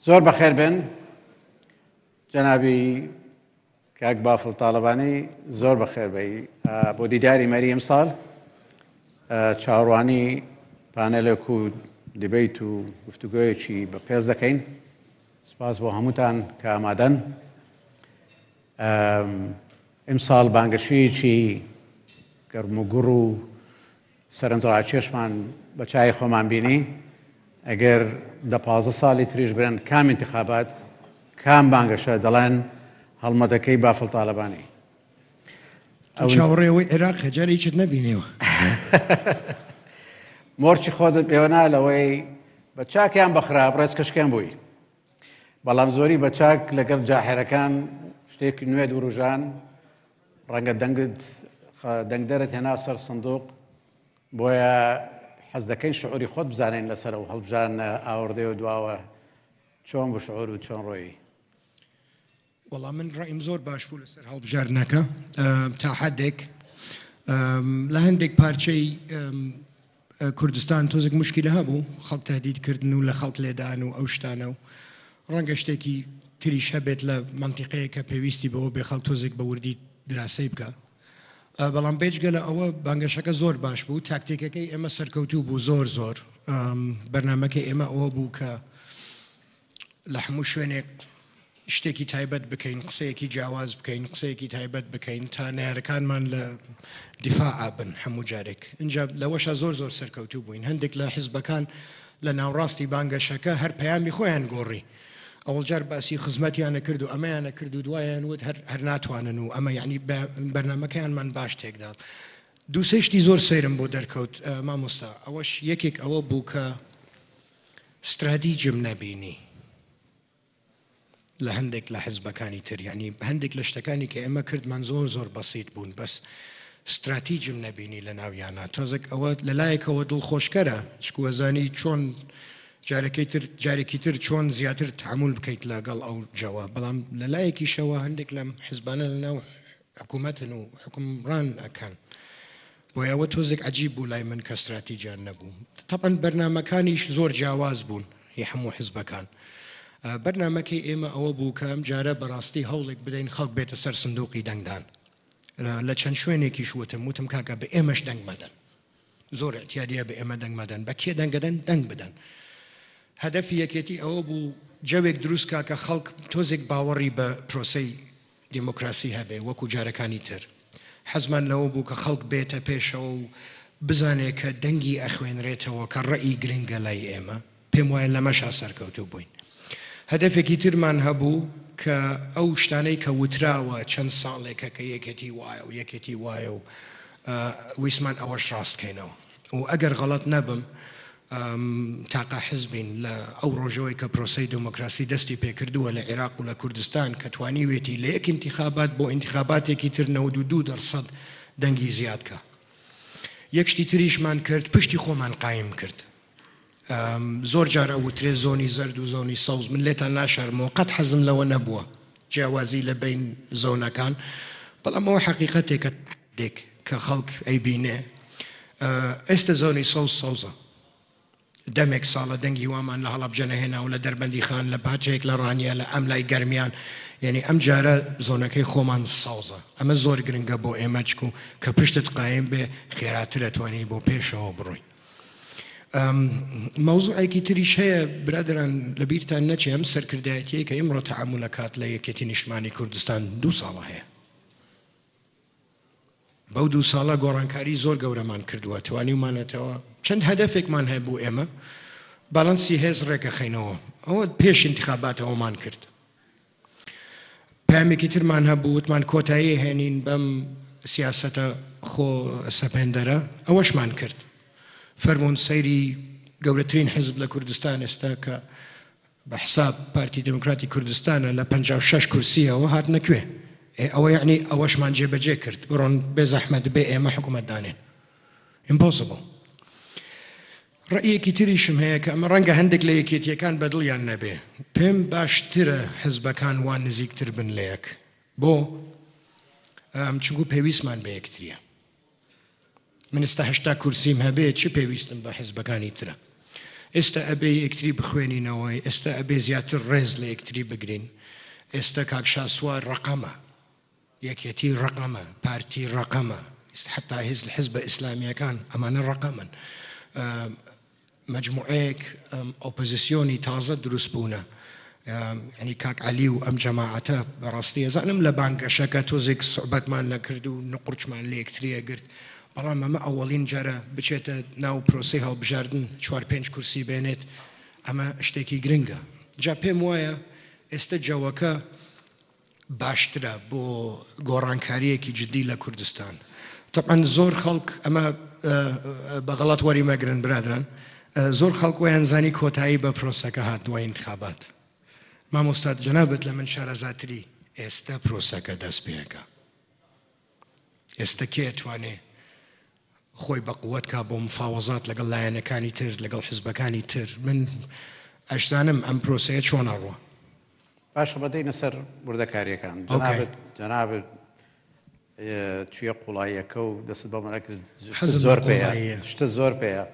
زۆر بەخێر بێن جەنابی کاک بافڵ تاڵەبانی زۆر بەخێر بێی بۆ دیداری مەری ئەمساڵ چاوەڕوانی پانێلێک و debate و گفتوگۆیەکی بەپێز دەکەین سپاس بۆ هەمووتان کە ئامادەن ئیمساڵ بانگەشەیەکی گەرم و گوڕ و سەرنجڕاکێشمان بە چاوی خۆمان بینی، ئەگەر دە 15 ساڵی تریش برێن کام ئینتخابات کام بانگەشە دەڵێن هەڵمەتەکەی بافڵ تاالبانی. ئەو چاوەڕێ ئەوەی عێراق جارێکت نەبینیوە. مۆرکی خۆتت پێوەنا لەوەی بە چاکیان بە خراپ ڕێزکەشکێن بووی بەڵام زۆری بە چاک لەگەڵ جاحێرەکان شتێکی نوێ دووروژان ڕەنگە دەنگت دەنگدەرت هێنا سەر سندوق بۆیە حەز دەکەین شعوری خۆت بزانین لەسەر ئەو هەڵبژاردنە ئاوڕدەی و دواوە چۆن بوو شعور و چۆن ڕۆیی؟ وەڵا من ڕەئیم زۆر باش بوو لەسەر هەڵبژاردنەکە تا حدێک لە هەندێک پارچەی کوردستان تۆزێک مشکلە هەبوو خەڵک تهدید کردن و لە خەڵک لێدان و ئەو شتانە و ڕەنگە شتێکی تریش هەبێت لە مەنتیقەیە کە پێویستی بەوە بێ خەڵک تۆزێک بە وردی دراسەی بکە بەڵام بێجگە لە ئەوە بانگەشەکە زۆر باش بوو تاکتیکەکەی ئێمە سەرکەوتوو بوو زۆر زۆر بەرنمەکەی ئێمە ئەوە بوو کە لە هەموو شوێنێک شتێکی تایبەت بکەین، قسەیەکی جیاواز بکەین، قسەیەکی تایبەت بکەین تا نەیارەکانمان لە دیفاعا بن هەموو جارێک. ئینجا لەوەشا زۆر زۆر سەرکەوتوو بووین. هەندێک لە حزبەکان لە ناوڕاستی بانگەشەکە هەر پەیامی خۆیان گۆڕی. ئەوەڵ جار باسی خزمەتیان ئەکرد و ئەمەیان ئەکرد و دوایان وت هەر هەر ناتوانن و ئەمە یەعنی بەرنامەکەیانمان باش تێکدا. دوو سێ شتی زۆر سەیرم بۆ دەرکەوت مامۆستا، ئەوەش یەکێک ئەوە بوو کە ستراتیجم نەبینی. لە هەندێک لە حزبەکانی تر یعنی هەندێک لە شتەکانی کە ئێمە کردمان زۆر زۆر بەسیت بوون بەس ستراتیجم نەبینی لە ناویانە تۆزێک ئەوە لەلایەکەوە دڵخۆشکەرە چکوەزانی چۆن جارەکەی تر جارێکی تر چۆن زیاتر تعامل بکەیت لەگەڵ ئەو جەوە بەڵام لەلایەکیشەوە هەندێک لەم حزبانە لەناو حکوومەتن و حکومڕان ئەکەن بۆیە ئەوە تۆزێک عەجیب بوو لای من کە ستراتیجیان نەبوو. تەبعەن بەرنامەکانیش زۆر جیاواز بوون هی هەموو حزبەکان. بەرنامەکەی ئێمە ئەوە بوو کە ئەم جارە بەڕاستی هەوڵێک بدەین خەڵک بێتە سەر سندوقی دەنگدان. لە چەند شوێنێکیش وتم وتم کاکە بە ئێمەش دەنگ مەدەن. زۆر ئیعتیادیە بە ئێمە دەنگ مەدەن. بە کێ دەنگەدەن دەنگ بدەن. هەدەفی یەکێتی ئەوە بوو جەوێک دروست کا کە خەڵک تۆزێک باوەڕی بە پرۆسەی دیموکراسی هەبێ وەکو جارەکانی تر. حەزمان لەوە بوو کە خەڵک بێتە پێشەوە و بزانێ کە دەنگی ئەخوێنرێتەوە کە ڕەئی گرنگە لای ئێمە. پێم وایە لەمەشا سەرکەوتوو بووین. هەدەفێکی ترمان هەبوو کە ئەو شتانەی کە وتراوە چەند ساڵێکە کە یەکێتی وایە و یەکێتی وایە و ویستمان ئەوەش ڕاست کەینەوە و ئەگەر غەڵەت نەبم تاقە حزبین لە ئەو ڕۆژەوەی کە پرۆسەی دێمۆکراسی دەستی پێکردووە لە عێراق و لە کوردستان کە توانیوێتی لە یەک ئینتیخابات بۆ ئینتیخاباتێکی تر 92 دەرسەد دەنگی زیاد کا. یەک شتی تریشمان کرد پشتی خۆمان قایم کرد. زۆر جار ئەوترێ زۆنی زەرد و زۆنی سەوز من لێتان ناشارمەوە قەت حەزم لەوە نەبووە جیاوازی لە بین زۆنەکان بەڵام ئەوە حەقیقەتێکە دێک کە خەڵک ئەیبینێ ئێستە زۆنی سەوز سەوزە دەمێک ساڵە دەنگی وامان لە هەڵەبجە نەهێنا و لە دەربەندی خان لە پاچەیەک لە ڕانیە لە ئەم لای گەرمیان یعنی ئەم جارە زۆنەکەی خۆمان سەوزە ئەمە زۆر گرنگە بۆ ئێمە چکو کە پشتت قایم بێ خێراتر ئەتوانی بۆ پێشەوە بڕۆی مەوزوعێکی تریش هەیە برادران لەبیرتان نەچێ ئەم سەرکردایەتیەی کە ئیمڕۆ تەعامول ئەکات لە یەکێتی نیشتمانی کوردستان دوو ساڵە هەیە بەو دوو ساڵە گۆڕانکاری زۆر گەورەمان کردووە توانیومانەتەوە چەند هەدەفێکمان هەبوو ئێمە باڵانسی هێز ڕێکەخەینەوە ئەوە پێش انتخاباتەوەمان کرد پامێکی ترمان هەبوو وتمان کۆتایی هێنین بەم سیاسەتە خۆ سەپێندەرە ئەوەشمان کرد فەرمونون سەیری گەورەترین حزب لە کوردستان ئێستا کە بە حساب پارتی دێموکراتی کوردستانە لە 56 کورسیەوە هاتنە کوێ؟ ئێ ئەوە یەعنی ئەوەشمان جێبەجێ کرد بڕۆن بێ زەحمەت بێ ئێمە حکوومەت دانێن Impossible. ڕەئیەکی تریشم هەیە کە ئەمە ڕەنگە هەندێک لە یەکێتیەکان بەدڵیان نەبێ پێم باشترە حزبەکان وان نزیکتر بن لە یەک بۆ چونکو پێویستمان بە یەکتریە من ئستا 80 کورسیم هەبێ چ پێویستم بە حزبەکانی ترە؟ ئێستا ئەبێ یەکتری بخوێنینەوە، ئێستا ئەبێ زیاتر ڕێز لە یەکتری بگرین. ئێستا کاک شاسوار ڕەقەمە، یەکێتی ڕەقەمە، پارتی ڕەقەمە، حەتا حزبە ئیسلامییەکان ئەمانە ڕەقەمن. مەجموعەیەک ئۆپۆزیسیۆنی تازە دروست بوونە یانی کاک عەلی و ئەم جەماعەتە بەڕاستی ئەزانم لە بانگەشەکە تۆزێک سوعبەتمان نەکرد و نقورچمان لە یەکتری ئەگرت بەڵام ئەمە ئەوەڵین جارە بچێتە ناو پرۆسەی هەڵبژاردن چوار پێنج کورسی بێنێت ئەمە شتێکی گرنگە جا پێم وایە ئێستە جەوەکە باشترە بۆ گۆڕانکارییەکی جدی لە کوردستان. تەبعەن زۆر خەڵک ئەمە بە غەڵەت وەری مەگرن برادران، زۆر خەڵک وایان زانی کۆتایی بە پرۆسەکە هات دوای ئینتخابات. مامۆستا جەنابت لە من شارەزاتری ئێستە پرۆسەکە دەست پێکا. ئێستە کێ ئەتوانێ خۆی بە قوت کا بۆ مفاوەزات لەگەڵ لایەنەکانی تر لەگەڵ حزبەکانی تر من ئەشزانم ئەم پرۆسەیە چۆن ئەڕوا. باشە بەدەینە سەر وردەکاریەکان جەنابت جەنابت چویە قوڵاییەکە و دەست بە منە کرد زۆر پێیە شتە زۆر پێیە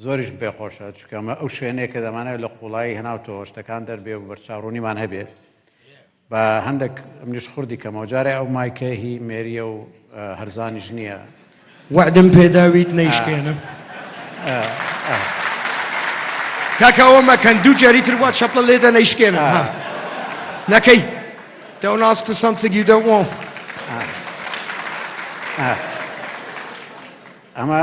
زۆریشم پێ خۆشە چونکە ئەمە ئەو شوێنەیە کە دەمانەوێت لە قوڵایی هەناو تۆ شتەکان دەربێ و بەرچاوڕوونیمان هەبێ بە هەندێک منیش خوردی کەمەوە جارێ ئەو مایکە هی مێریە و هەرزانیش نییە. وەعدم پێداویت نەیشکێنم. کاکە ئەوە مەکەن دوو جاری تر وا چەپڵە لێدە نەیشکێنم ها نەکەی Don't ask for something you don't want. ئەمە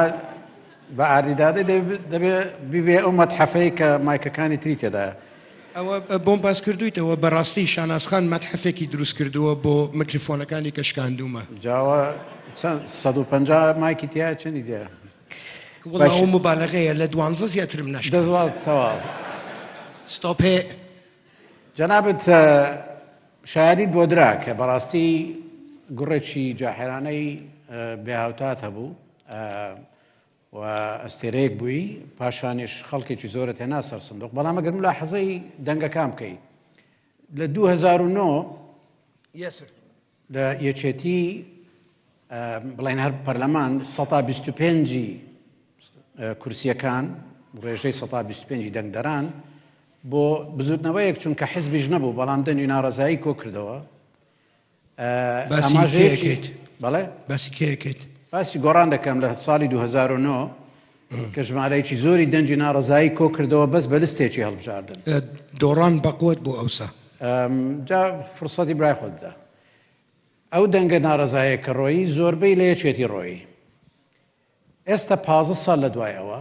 بە ئاردی دادەی دەبێ بیبێ ئەو مەتحەفەی کە مایکەکانی تری تێدایە. ئەوە بۆم باس کردوویتەوە بەڕاستی شاناز خان مەتحەفێکی دروست کردووە بۆ مکرفۆنەکانی کە شکاندوومە. جاوە چەند 150 مایکی تایە چەندی تایە؟ وەڵا ئەو موبالەغەیە لە دوانزە زیاترم نەشکاند. دەزوا تەواو. ستۆپ هێ. جەنابت شایەدیت بۆ درا کە بەڕاستی گوڕێکی جاحێرانەی بێهاوتات هەبوو و ئەستێرەیەک بووی پاشانیش خەڵکێکی زۆرت هێنا سەر سندوق بەڵام ئەگەر ملاحەزەی دەنگەکان بکەیت لە 2009 لە یەکێتی بڵێن هەر پەرلەمان 125 کورسیەکان ڕێژەی 125 دەنگدەران بۆ بزوتنەوەیەک چونکە حزبیش نەبوو بەڵام دەنگی ناڕەزایی کۆ کردەوە ئاماژەیەکیت بەڵێ باسی کێکیت باسی گۆڕان دەکەم لە ساڵی 2009 کە ژمارەیەکی زۆری دەنگی ناڕەزایی کۆ کردەوە بەس بە لستێکی هەڵبژاردن دۆڕان بەقوت بۆ ئەوسا جا فرسەتی برای خۆت بدە ئەو دەنگە ناڕەزایە کە ڕۆیی زۆربەی لە یەکێتی ڕۆیی ئێستا 15 ساڵ لە دوای ئەوە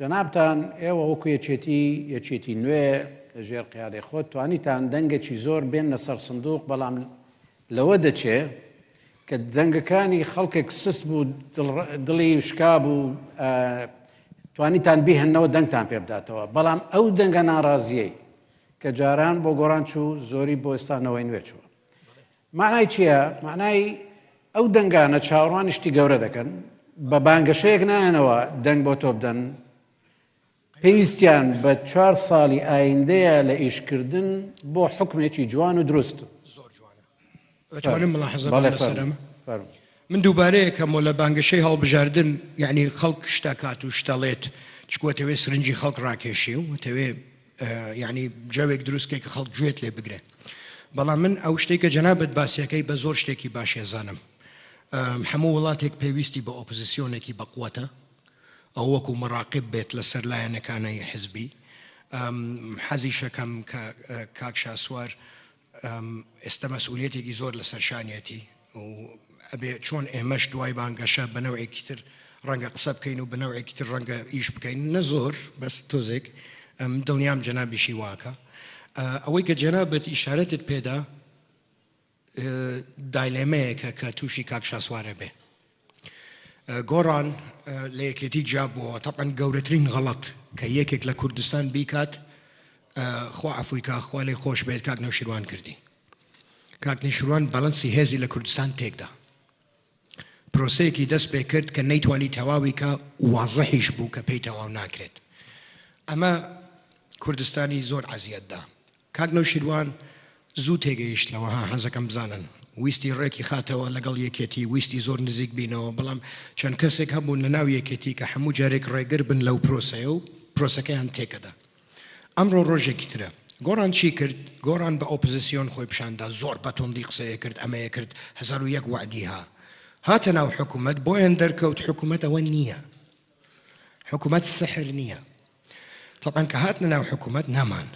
جەنابتان ئێوە وەکو یەکێتی یەکێتی نوێ لە ژێر قیادەی خۆت توانیتان دەنگێکی زۆر بێن لەسەر سندوق بەڵام لەوە دەچێ کە دەنگەکانی خەڵکێک سست بوو دڵی شکا بوو توانیتان بیهێننەوە دەنگتان پێ بداتەوە بەڵام ئەو دەنگە ناڕازیەی کە جاران بۆ گۆڕان چوو زۆری بۆ ئێستا نەوەی نوێ چووە معنای چییە؟ معنای ئەو دەنگانە چاوەڕوانی شتی گەورە دەکەن بە بانگەشەیەک نایەنەوە دەنگ بۆ تۆ بدەن پێویستیان بە چوار ساڵی ئایندەیە لە ئیشکردن بۆ حکمێکی جوان و دروست. زۆر جوانە. ئەتوانم ملاحەزە بکەم لەسەر ئەمە؟ من دووبارەیەکەمەوە لە بانگەشەی هەڵبژاردن یعنی خەڵک شتەکات و شتەڵێت چکوەتەوێ سرنجی خەڵک ڕاکێشی و تەوێ یعنی جەوێک دروستکەی کە خەڵک گوێت لێ بگرێ بەڵام من ئەو شتێک کە جەنابەت باسیەکەی بە زۆر شتێکی باشێزانم هەموو وڵاتێک پێویستی بە ئۆپۆزیسیۆنێکی بەقوەتە ئەو وەکو مەڕاقب بێت لەسەر لایەنەکانەی حزبی حەزیشەکەم کە کاک شاسوار ئێستا مەسئولیەتێکی زۆر لەسەر شانیەتی و ئەبێ چۆن ئێمەش دوای بانگەشە بە نەوعێکی تر ڕەنگە قسە بکەین و بە نەوعێکی تر ڕەنگە ئیش بکەین نە زۆر بەس تۆزێک دڵنیام جەنابیشی واکە ئەوەی کە جەنابەت ئیشارەتت پێدا دایلێمەیەکە کە تووشی کاک شاسوارە بێ. گۆڕان لە یەکێتی جیابووەوە تەبعەن گەورەترین غەڵەت کە یەکێک لە کوردستان بیکات خوا عەفوی کا خوا لێی خۆش بێت کاک نەوشیروان کردی. کاک نەوشیروان بالانسی هێزی لە کوردستان تێکدا. پرۆسەیەکی دەست پێ کرد کە نەیتوانی تەواوی کە وازحیش بوو کە پێی تەواو ناکرێت. ئەمە کوردستانی زۆر عەزیەت دا. کاک نەوشیروان زوو تێگەیشت لەوە ها حەزەکەم بزانن ویستی ڕێکی خاتەوە لەگەڵ یەکێتی ویستی زۆر نزیک بینەوە بەڵام چەند کەسێک هەبوون لە ناو یەکێتی کە هەموو جارێک ڕێگر بن لەو پرۆسەیە و. پرۆسەکەیان تێکەدا. ئەمڕۆ ڕۆژێکی ترە. گۆڕان چی کرد؟ گۆڕان بە ئۆپزسیۆن خۆی پیشان دا، زۆر بە توندی قسەیە کرد، ئەمەیە کرد، 1001 وەعدی ها. هاتە ناو حکومەت، بۆیان دەرکەوت حکومەت ئەوە نییە. حکومەت سحر نییە. تەبعەن کە هاتنە ناو حکومەت نەمان.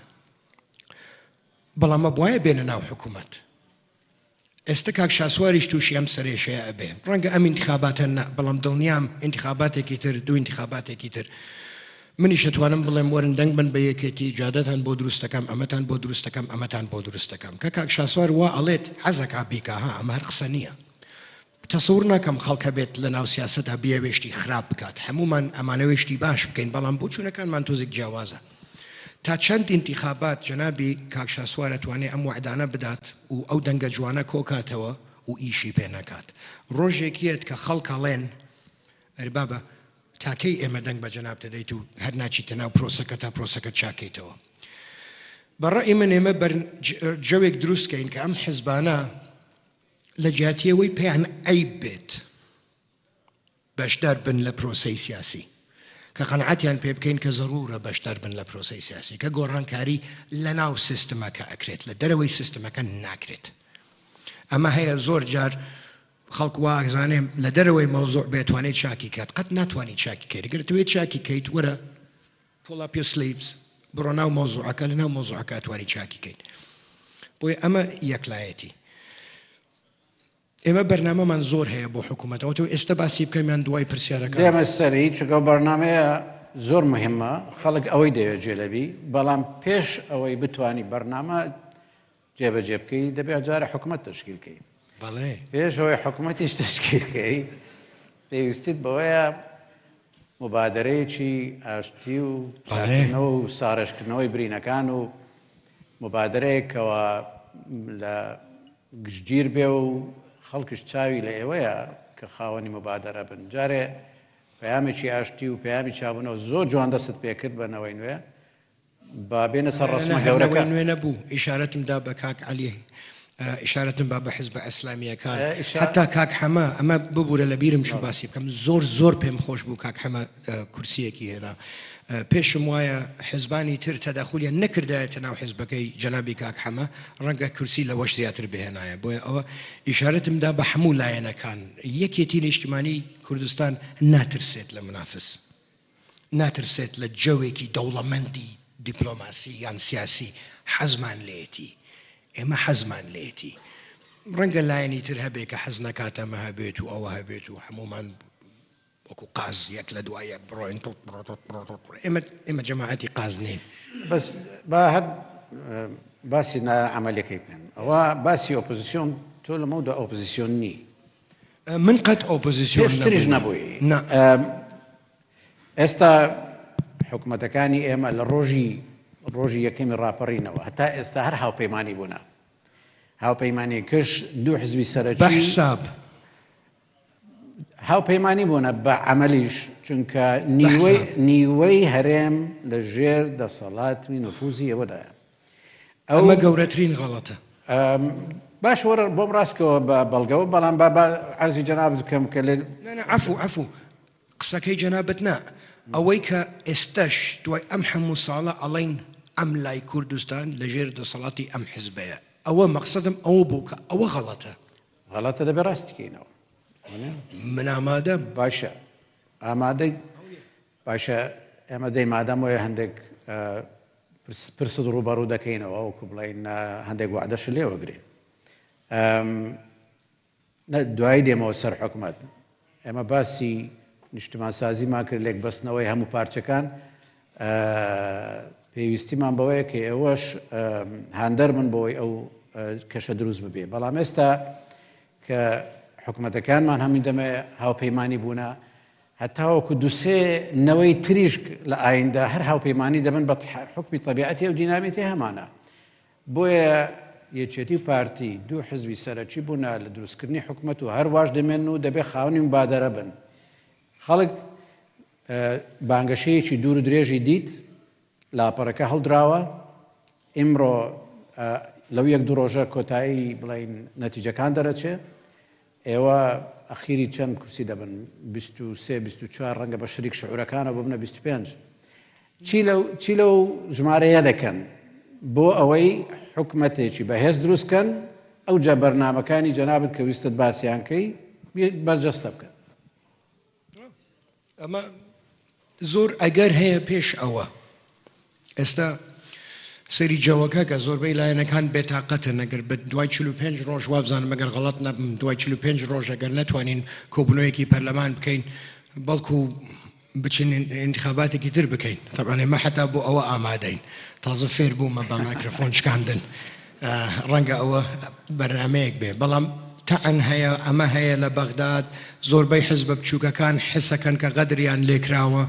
بەڵام ئەبوایە بێنە ناو حکومەت. ئێستە کاک شاسواریش تووشی ئەم سەرێشەیە ئەبێ. ڕەنگە ئەم ئینتخاباتە نا، بەڵام دڵنیام ئینتخاباتێکی تر، دوو ئینتخاباتێکی تر. منیش ئەتوانم بڵێم وەرن دەنگ بەن بە یەکێتی، جادەتان بۆ دروست دەکەم، ئەمەتان بۆ دروست دەکەم، ئەمەتان بۆ دروست دەکەم. کە کاک شاسوار وا ئەڵێت حەزەکا بیکا ها، ئەمە هەر قسە نییە. تەسەور ناکەم خەڵک هەبێت لە ناو سیاسەتا بیەوێ شتی خراپ بکات، هەموومان ئەمانەوێ شتی باش بکەین، بەڵام بۆچوونەکانمان تۆزێک جیاوازە. تا چەند ئینتیخابات جەنابی کاک شاسوار ئەتوانێ ئەم وەعدانە بدات و ئەو دەنگە جوانە کۆکاتەوە و ئیشی پێ نەکات؟ ڕۆژێک یەت کە خەڵک ئەڵێن ئەرێ بابە تا کەی ئێمە دەنگ بە جەنابت دەدەیت و هەر ناچیتە ناو پرۆسەکە تا پرۆسەکە چاکەیتەوە؟ بە ڕەئی من ئێمە بەر جەوێک دروست کەین کە ئەم حزبانە لە جیاتی ئەوەی پێیان عەیب بێت بەشدار بن لە پرۆسەی سیاسی، کە قەناعەتیان پێ بکەین کە زەروورە بەشدار بن لە پرۆسەی سیاسی، کە گۆڕانکاری لە ناو سیستمەکە ئەکرێت، لە دەرەوەی سیستمەکە ناکرێت. ئەمە هەیە زۆر جار خەڵک وا ئەزانێ لە دەرەوەی مەوزوع بێ توانێت چاکی کات، قەت ناتوانیت چاکی کەیت. گەر ئەتەوێت چاکی کەیت وەرە Pull up your sleeves بڕۆ ناو مەوزوعەکە لە ناو مەوزوعەکە ئەتوانی چاکی کەیت بۆیە ئەمە یەکلایەتی ئێمە بەرنامەمان زۆر هەیە بۆ حکوومەتەوە تۆ ئێستا باسی بکەم یان دوای پرسیارەکە دێمە سەری چونکە ئەو بەرنامەیە زۆر مهمە خەڵک ئەوەی دەوێت جێ لەبی بەڵام پێش ئەوەی بتانی بەرنامە جێبەجێ بکەی دەبێ ئەجارە حکومەت تەشکیل کەی. بەڵێ. پێش ئەوەی حکومەتیش تەشکیل کەی پێویستیت بەوەیە مبادرەیەکی ئاشتی و چاکردنەوە و ساڕێژکردنەوەی برینەکان و مبادرەیەکەوە لە گشتگیر بێ و خەڵکیش چاوی لە ئێوەیە کە خاوەنی مبادرە بن. جارێ پەیامێکی ئاشتی و پەیامی چابوونەوە زۆر جوان دەستت پێکرد بە نەوەی نوێ. با بێنە سەر ڕەسمە گەورەکە. نەوەی نوێ نەبوو، ئیشارەتم دا بە کاک عەلی، ئیشارەتم با بە حزبە ئیسلامییەکان، هەتا کاک حەمە، ئەمە ببورە لە بیرم چوو باسی بکەم، زۆر زۆر پێم خۆش بوو کاک حەمە کورسییەکی هێنا، پێشم وایە حزبانی تر تەدەخولیان نەکردایەتە ناو حزبەکەی جەنابی کاک حەمە، ڕەنگە کورسی لەوەش زیاتر بهێنایە، بۆیە ئەوە ئیشارەتم دا بە هەموو لایەنەکان، یەکێتی نیشتمانی کوردستان ناترسێت لە منافس. ناترسێت لە جەوێکی دەوڵەمەندی دیپلۆماسی یان سیاسی، حەزمان لێیەتی، ئێمە حەزمان لێیەتی، ڕەنگە لایەنی تر هەبێ کە حەز نەکات ئەمە هەبێت و ئەوە هەبێت و هەموومان وەکو قاز یەک لە دوای یەک بڕۆین، ئێمە ئێمە جەماعەتی قاز نین. بەس با هەر باسی عەمەلیەکەی بکەن، ئەوە باسی ئۆپۆزیسیۆن، تۆ لەمەودا ئۆپۆزیسیۆن نی. من قەت ئۆپۆزیسیۆن پێشتریش نەبووی. نا. ئێستا حکومەتەکانی ئێمە لە ڕۆژی ڕۆژی یەکەمی ڕاپەڕینەوە هەتا ئێستا هەر هاوپەیمانی بوونە. هاوپەیمانی کش دوو حزبی سەرەکی بە حساب هاوپەیمانی بوونە بە عەمەلیش، چونکە نیوەی نیوەی هەرێم لە ژێر دەسەڵاتی نفوزی ئێوەدایە. ئەمە گەورەترین غەڵەتە. باش وەرە بۆم ڕاستکەوە بە بەڵگەوە، بەڵام با با عەرزی جەنابت بکەم کە لێ نا نا عەفو عەفو قسەکەی جەنابت نا، ئەوەی کە ئێستەش دوای ئەم هەموو ساڵە ئەڵێین ئەم لای کوردستان لە ژێر دەسەڵاتی ئەم حزبەیە، ئەوە مەقسەدم ئەوە بوو کە ئەوە غەڵەتە. غەڵەتە دەبێ ڕاستی کەینەوە. من ئامادەم. باشە ئامادەی باشە ئێمە دەی مادام وەیە هەندێک پرست ڕووبەڕوو دەکەینەوە وەکو بڵین هەندێک وعدەش لێوەگرین دوایی دێمەوە سەر حکومت ئێمە باسی نیشتمانسازیمان کرد لێک بەستنەوەی هەموو پارچەکان پێویستیمان بەوەیە کە ئێوەش هاندەر من بۆی ئەو کەشە دروست ببێ بەڵام ئێستا کە حکوومەتەکانمان هەمووی دەمێ هاوپەیمانی بوونە هەتاوەکو دوو سێ نەوەی تریش لە ئایندە هەر هاوپەیمانی دەبن بە حوکمی تەبیعەتی ئەو دینامیتی هەمانە. بۆیە یەکێتی و پارتی دوو حزبی سەرەکی بوونە لە دروستکردنی حکومەت و هەر واش دەمێن و دەبێ خاوەنی مبادەرە بن. خەڵک بانگەشەیەکی دوور و درێژی دیت، لاپەڕەکە هەڵدراوە، ئیمڕۆ لەو یەک دوو ڕۆژە کۆتایی بڵین نەتیجەکان دەرەچێ. ئێوە ئەخیری چەند کورسی دەبن؟ 23، 24، ڕەنگە بە شریک شعورەکانەوە ببنە 25. چی لەو چی لەو ژمارەیە دەکەن بۆ ئەوەی حکومەتێکی بەهێز دروست کەن ئەوجا بەرنامەکانی جەنابت کە ویستت باسیان کەی بەرجەستە بکەن؟ ئەمە زۆر ئەگەر هەیە پێش ئەوە ئێستا سەری جەوەکە کە زۆربەی لایەنەکان بێتاقەتن ئەگەر بە دوای 45 ڕۆژ وابزانم ئەگەر غەڵەت نەبم دوای 45 ڕۆژ ئەگەر نەتوانین کۆبوونەوەیەکی پەرلەمان بکەین بەڵکو بچین ئینتخاباتێکی تر بکەین تەبعەن ئێمە حەتا بۆ ئەوە ئامادەین تازە فێر بوومە بە مایکرۆفۆن شکاندن ڕەنگە ئەوە بەرنمەیەک بێ بەڵام تەعن هەیە ئەمە هەیە لە بەغداد زۆربەی حزبە بچووکەکان حسەکەن کە غەدریان لێکراوە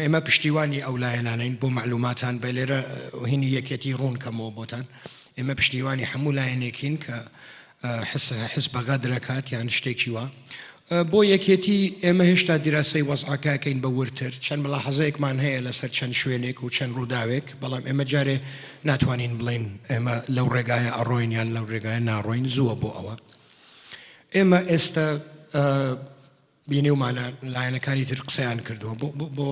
ئێمە پشتیوانی ئەو لایەنانین بۆ معلوماتان بە لێرە هینی یەکێتی ڕوون کەمەوە بۆتان ئێمە پشتیوانی هەموو لایەنێکین کە حس بە غەدرەکات یان شتێکی وا. بۆ یەکێتی ئێمە هێشتا دیراسەی وەزعەکە ئەکەین بە وردتر، چەند ملاحەزەیەکمان هەیە لەسەر چەند شوێنێک و چەند ڕووداوێک، بەڵام ئێمە جارێ ناتوانین بڵێین ئێمە لەو ڕێگایە ئەڕۆین یان لەو ڕێگایە ناڕۆین، زووە بۆ ئەوە. ئێمە ئێستا بینیومانە لایەنەکانی تر قسەیان کردووە بۆ بۆ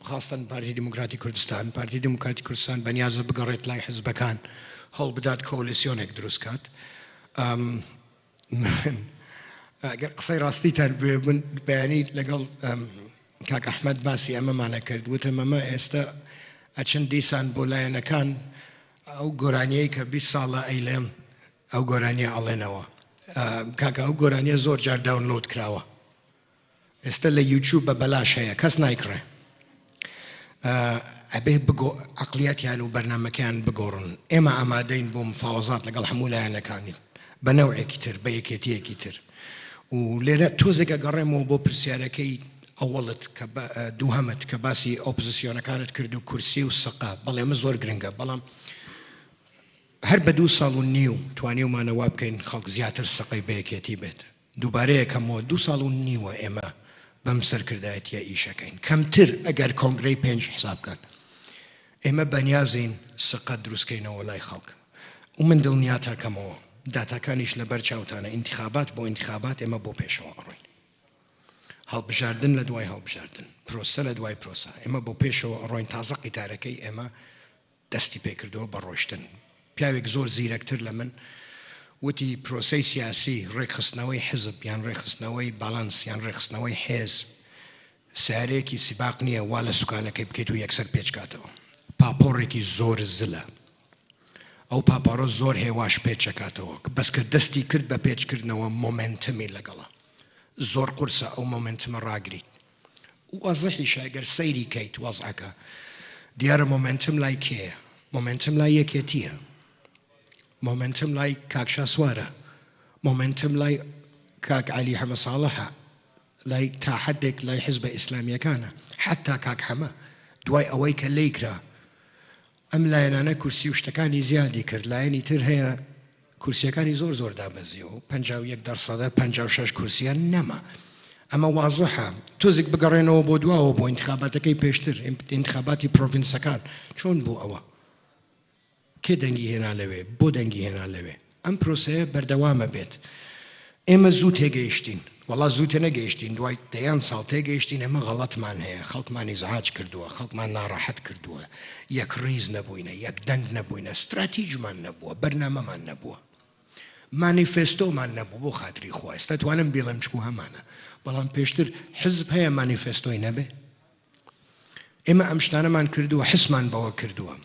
خاستەن پارتی دیموکراتی کوردستان پارتی دیموکراتی کوردستان بەنیازە بگەڕێت لای حزبەکان هەوڵ بدات کۆلیسیۆنێک دروست کات من ئەگەر قسەی ڕاستیتان بوێ من بەیانی لەگەڵ کاک ئەحمەد باسی ئەمەمانە کرد وتم ئەمە ئێستا ئەچن دیسان بۆ لایەنەکان ئەو گۆرانیەی کە 20 ساڵە ئەیلێم ئەو گۆرانیە ئەڵێنەوە کاکە ئەو گۆرانیە زۆر جار download کراوە ئێستا لە یوتیوب بە بەلاش هەیە کەس نایکڕێ ئەبێ بگۆ عقلیاتیان و بەرنمەکەیان بگۆڕن ئێمە ئامادەین بۆ مفاوەزات لەگەڵ هەموو لایەنەکانی بە نەوعێکی تر بە یەکێتیەکی تر و لێرە تۆزێکە گەڕێمەوە بۆ پرسیارەکەی ئەوەڵت کە دووهەمت کە باسی ئۆپزیسیۆنەکانت کرد و کورسی و سەقا بەڵێ ئەمە زۆر گرنگە بەڵام هەر بە دوو ساڵ و نیو توانیومانە وا بکەین خەڵک زیاتر سەقەی بە یەکێتی بێت. دووبارەیەکەمەوە دوو ساڵ و نیوە ئێمە بەم سەرکردایەتیە ئیشەکەین، کەمتر ئەگەر کۆنگرەی پێنج حساب بکەن. ئێمە بەنیازین سقە دروستکەینەوە لای خەڵک و من دڵنیاتەکەمەوە داتاکانیش لەبەر چاوتانە ئینتخابات بۆ ئینتخابات ئێمە بۆ پێشەوە ئەڕۆین. هەڵبژاردن لە دوای هەڵبژاردن، پرۆسە لە دوای پرۆسە ئێمە بۆ پێشەوە ئەڕۆین تازە قیتارەکەی ئێمە دەستی پێکردەوە بە ڕۆشتن. پیاوێک زۆر زیرەکتر لە من وتی پرۆسەی سیاسی، ڕێکخستنەوەی حزب یان ڕێکخستنەوەی باڵانس یان ڕێکخستنەوەی حێز سەیارەیەکی سیباق نییە وا لە سوکانەکەی بکەیت و یەکسەر پێچکاتەوە. پاپۆڕێکی زۆر زلە. ئەو پاپۆڕە زۆر هێواش پێچەکاتەوە. بەس کە دەستی کرد بە پێچکردنەوە مۆمێنتەمی لەگەڵە. زۆر قورسە ئەو مۆمێنتمە ڕاگریت. وازحیشە گەر سەیری کەیت وەزعەکە دیارە مۆمێنتم لای کێیە؟ مۆمێنتم لای یەکێتییە، مۆمێنتم لای کاک شاسوارە، مۆمێنتم لای کاک عەلی حەمە ساڵحە، لای تا حدێک لای حزبە ئیسلامییەکانە، حەتا کاک حەمە دوای ئەوەی کە لێی کرا ئەم لایەنانە کورسی و شتەکانی زیادی کرد، لایەنی تر هەیە کورسیەکانی زۆر زۆر دابەزیوە و 51 دەرسەدە 56 کورسیان نەما. ئەمە وازحە. تۆزێک بگەڕێنەوە بۆ دواوە بۆ ئینتخاباتەکەی پێشتر، ئینتخاباتی پرۆڤینسەکان چۆن بوو ئەوە؟ کێ دەنگی هێنا لەوێ؟ بۆ دەنگی هێنا لەوێ؟ ئەم پرۆسەیە بەردەوامە بێت. ئێمە زوو تێگەیشتین، وەڵا زوو تێنەگەیشتین، دوای دەیان ساڵ تێگەیشتین ئێمە غەڵەتمان هەیە، خەڵکمان ئیزعاج کردووە، خەڵکمان ناڕەحەت کردووە، یەکڕیز نەبووینە، یەکدەنگ نەبووینە، ستراتیجمان نەبووە، بەرنامەمان نەبووە، مانیفێستۆمان نەبوو، بۆ خاتری خوا ئێستا توانم بیڵێم چکو هەمانە، بەڵام پێشتر حزب هەیە مانیفێستۆی نەبێ؟ ئێمە ئەم شتانەمان کردووە، حسمان بەوە کردووە،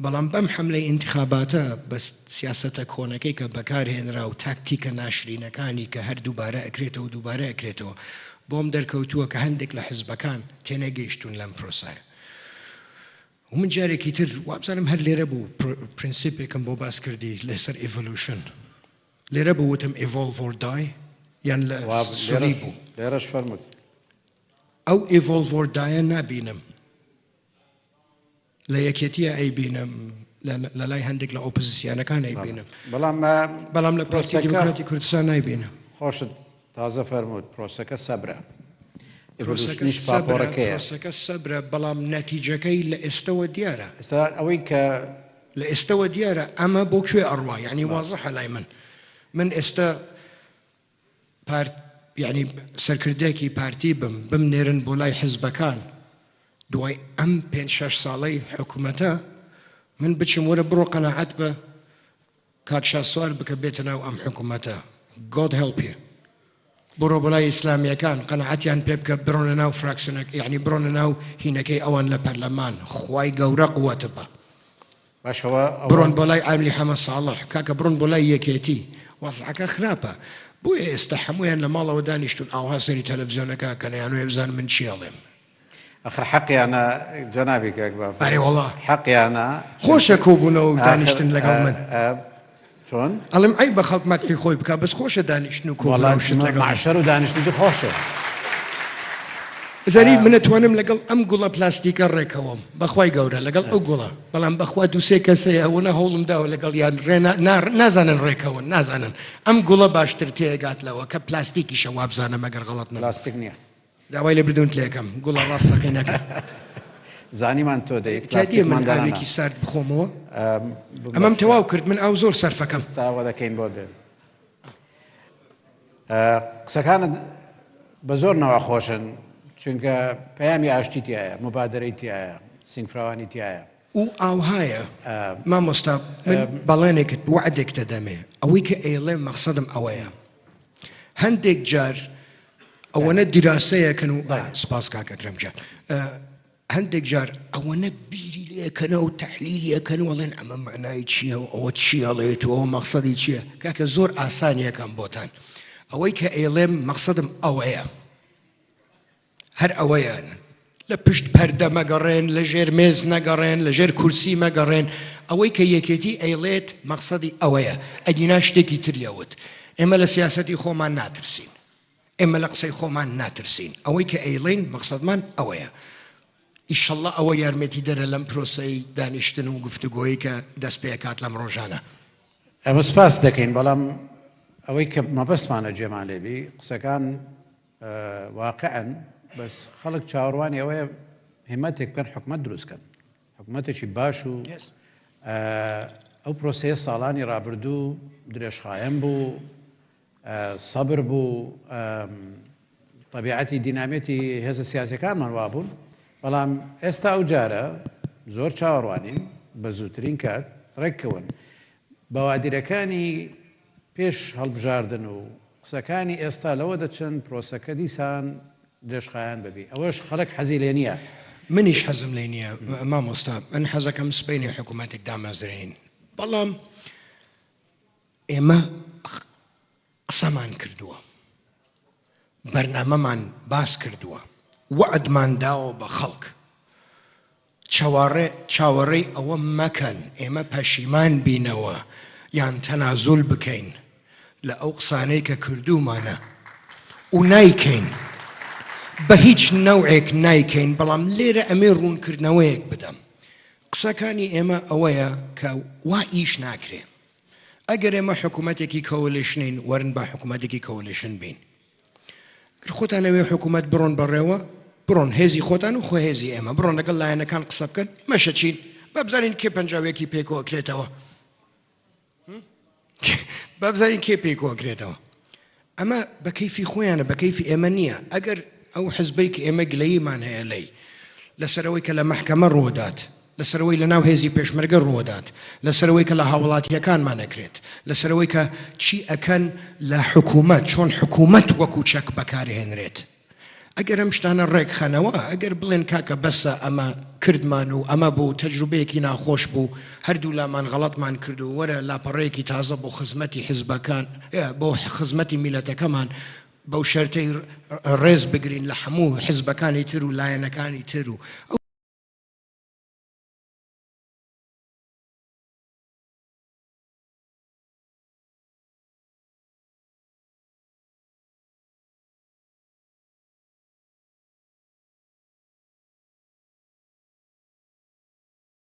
بەڵام بەم حەملەی ئینتخاباتە، بە سیاسەتە کۆنەکەی کە بەکار هێنرا و تاکتیکە ناشرینەکانی کە هەر دووبارە ئەکرێتەوە و دووبارە ئەکرێتەوە، بۆم دەرکەوتووە کە هەندێک لە حزبەکان تێنەگەیشتوون لەم پرۆسایە. و من جارێکی تر وابزانم هەر لێرە بوو پرنسیپێکم بۆ باس کردی لەسەر evolution. لێرە بوو وتم evolve or die یان لە سوری بوو؟ لێرەش فەرمووت. ئەو evolve or die ە نابینم لە یەکێتیە ئەیبینم لە لای هەندێک لە ئۆپۆزیسیانەکان ئەیبینم بەڵام بەڵام لە پارتی دیموکراتی کوردستان نایبینم. خۆشت تازە فەرمووت پرۆسەکە سەبرە. پرۆسەکە سەبرە پرۆسەکە سەبرە بەڵام نەتیجەکەی لە ئێستەوە دیارە. ئێستا ئەوەی کە لە ئێستەوە دیارە ئەمە بۆ کوێ ئەڕوا یعنی وازحە لای من من ئێستا پارت یعنی سەرکردێکی پارتی بم بمنێرن بۆ لای حزبەکان. دوای ئەم پێنج شەش ساڵەی حکومەتە من بچم وەرە بڕۆ قەناعەت بە کاک شاسوار بکە بێتە ناو ئەم حکومەتە God help you بڕۆ بەلای ئیسلامیەکان قەناعەتیان پێ بکە بڕۆنە ناو فراکسیۆنەک یعنی بڕۆنە ناو هینەکەی ئەوان لە پەرلەمان خوای گەورە قوتە بە باشە ئەوە بڕۆن بۆ لای عاملی حەمە ساڵح کاکە بڕۆن بۆ لای یەکێتی وەزعەکە خراپە بۆیە ئێستا هەموویان لە ماڵەوە دانیشتون ئاوها سەیری تەلەفزیۆنەکە ئەکەن ئەیانەوێ بزانن من چی ئەڵێم. ئەخر حەقیانە جەنابی کاک بافڵ. ئەرێ وەڵا. حەقیانە. خۆشە کۆبوونەوە و دانیشتن لەگەڵ من. چۆن؟ ئەڵێم عەیبە خەڵک مەدحی خۆی بکا بەس خۆشە دانیشتن و کۆبوونەوە و شت لەگەڵ من. مەعشەر و دانیشتنی خۆشە. زەری من ئەتوانم لەگەڵ ئەم گوڵە پلاستیکە ڕێکەوەم بەخوای گەورە لەگەڵ ئەو گوڵە بەڵام بەخوا دووسێ کەسەیە ئەوەنە هەوڵم داوە لەگەڵیان ڕێ نازانن ڕێکەون نازانن ئەم گوڵە باشتر تێگات لەوە کە پلاستیکیشە وابزانم ئەگەر غەڵەت نەبم. پلاستیک نییە. داوای لێبردنت لێکەم گوڵە ڕاستەقینەکە. زانیمان تۆ دەی تادیە من پلاستیکمان دانانا. ئاوێکی سارد بخۆمەوە ئەمەم تەواو کرد من ئاو زۆر سەرفەکەم. ئێستا وە دەکەین بۆ بێن. قسەکانت بە زۆر نەوە خۆشن چونکە پەیامی ئاشتی تایە مبادرەی تایە سینگفراوانی تایە و ئاوهایە مامۆستا من بەڵێنێکت وەعدێکتە دەمێ ئەوەی کە ئەیڵێم مەقسەدم ئەوەیە هەندێک جار ئەوەنە دیراسەیەکەن و سپاس کاک ئەکرەم گیان هەندێک جار ئەوەنە بیری لێکەنەوە و تەحلیلی ئەکەن و ئەڵێن ئەمە مەعنای چییە و ئەوە چی ئەڵێت و ئەوە مەقسەدی چییە کاکە زۆر ئاسان یەکەم بۆتان ئەوەی کە ئەیڵێم مەقسەدم ئەوەیە هەر ئەوەیە لە پشت پەردە مەگەڕێن لە ژێر مێز نەگەڕێن لە ژێر کورسی مەگەڕێن ئەوەی کە یەکێتی ئەیڵێت مەقسەدی ئەوەیە ئەگینا شتێکی تریەوت ئێمە لە سیاسەتی خۆمان ناترسین ئێمە لە قسەی خۆمان ناترسین، ئەوەی کە ئەیڵێین مەقسەدمان ئەوەیە. ئیشەڵڵا ئەوە یارمەتیدەرە لەم پرۆسەی دانیشتن و گفتوگۆیەی کە دەست پێ ئەکات لەم ڕۆژانە. ئێمە سپاست دەکەین، بەڵام ئەوەی کە مەبەستمانە جێمان لێ بی، قسەکان واقعن، بەس خەڵک چاوەڕوانی ئەوەیە هیمەتێک بکەن حکومەت دروست کەن، حکومەتێکی باش و ئەو پرۆسەیە ساڵانی ڕابردوو درێژخایەن بوو، سەبر بوو، تەبیعەتی دینامیەتی هێزە سیاسیەکانمان وابوون، بەڵام ئێستا ئەو جارە زۆر چاوەڕوانین بە زووترین کات ڕێککەون. بەوادیرەکانی پێش هەڵبژاردن و قسەکانی ئێستا لەوە دەچن پرۆسەکە دیسان درێژخایەن ببی، ئەوەش خەڵک حەزی لێ نییە. منیش حەزم لێ نییە مامۆستا، من حەزەکەم سبەینێ حکوومەتێک دامەزرێنین، بەڵام ئێمە قسەمان کردووە، بەرنامەمان باس کردووە، وەعدمان داوە بە خەڵک، چاوەڕێ چاوەڕێی ئەوە مەکەن ئێمە پەشیمان بینەوە یان تەنازول بکەین لە ئەو قسانەی کە کردوومانە و نایکەین، بە هیچ نەوعێک نایکەین، بەڵام لێرە ئەمێ ڕوونکردنەوەیەک بدەم، قسەکانی ئێمە ئەوەیە کە وا ئیش ناکرێ. ئەگەر ئێمە حکوومەتێکی coalition ین، وەرن با حکوومەتێکی coalition بین. گەر خۆتان ئەوێ حکوومەت بڕۆن بەڕێوە، بڕۆن هێزی خۆتان و خۆ هێزی ئێمە، بڕۆن لەگەڵ لایەنەکان قسە بکەن، ئێمەشە چین؟ با بزانین کێ پەنجاویەکی پێ کۆ ئەکرێتەوە. با بزانین کێ پێی کۆ ئەکرێتەوە. ئەمە بە کەیفی خۆیانە، بە کەیفی ئێمە نییە. ئەگەر ئەو حزبەی کە ئێمە گلەییمان هەیە لێی، لەسەر ئەوەی کە لە مەحکەمە ڕوودات، لەسەر ئەوەی لەناو هێزی پێشمەرگە ڕوودات، لەسەر ئەوەی کە لە هاوڵاتییەکانمان ئەکرێت، لەسەر ئەوەی کە چی ئەکەن لە حکوومەت، چۆن حکوومەت وەکوو چەک بەکارهێنرێت. ئەگەر ئەم شتانە ڕێکخەنەوە، ئەگەر بڵێن کاکە بەسە ئەمە کردمان و ئەمە بوو تەجروبەیەکی ناخۆش بوو، هەردوولامان غەڵەتمان کرد و وەرە لاپەڕەیەکی تازە بۆ خزمەتی حزبەکان، بۆ خزمەتی میللەتەکەمان بەو شەرتەی ڕێز بگرین لە هەموو حزبەکانی تر و لایەنەکانی تر و ئەو.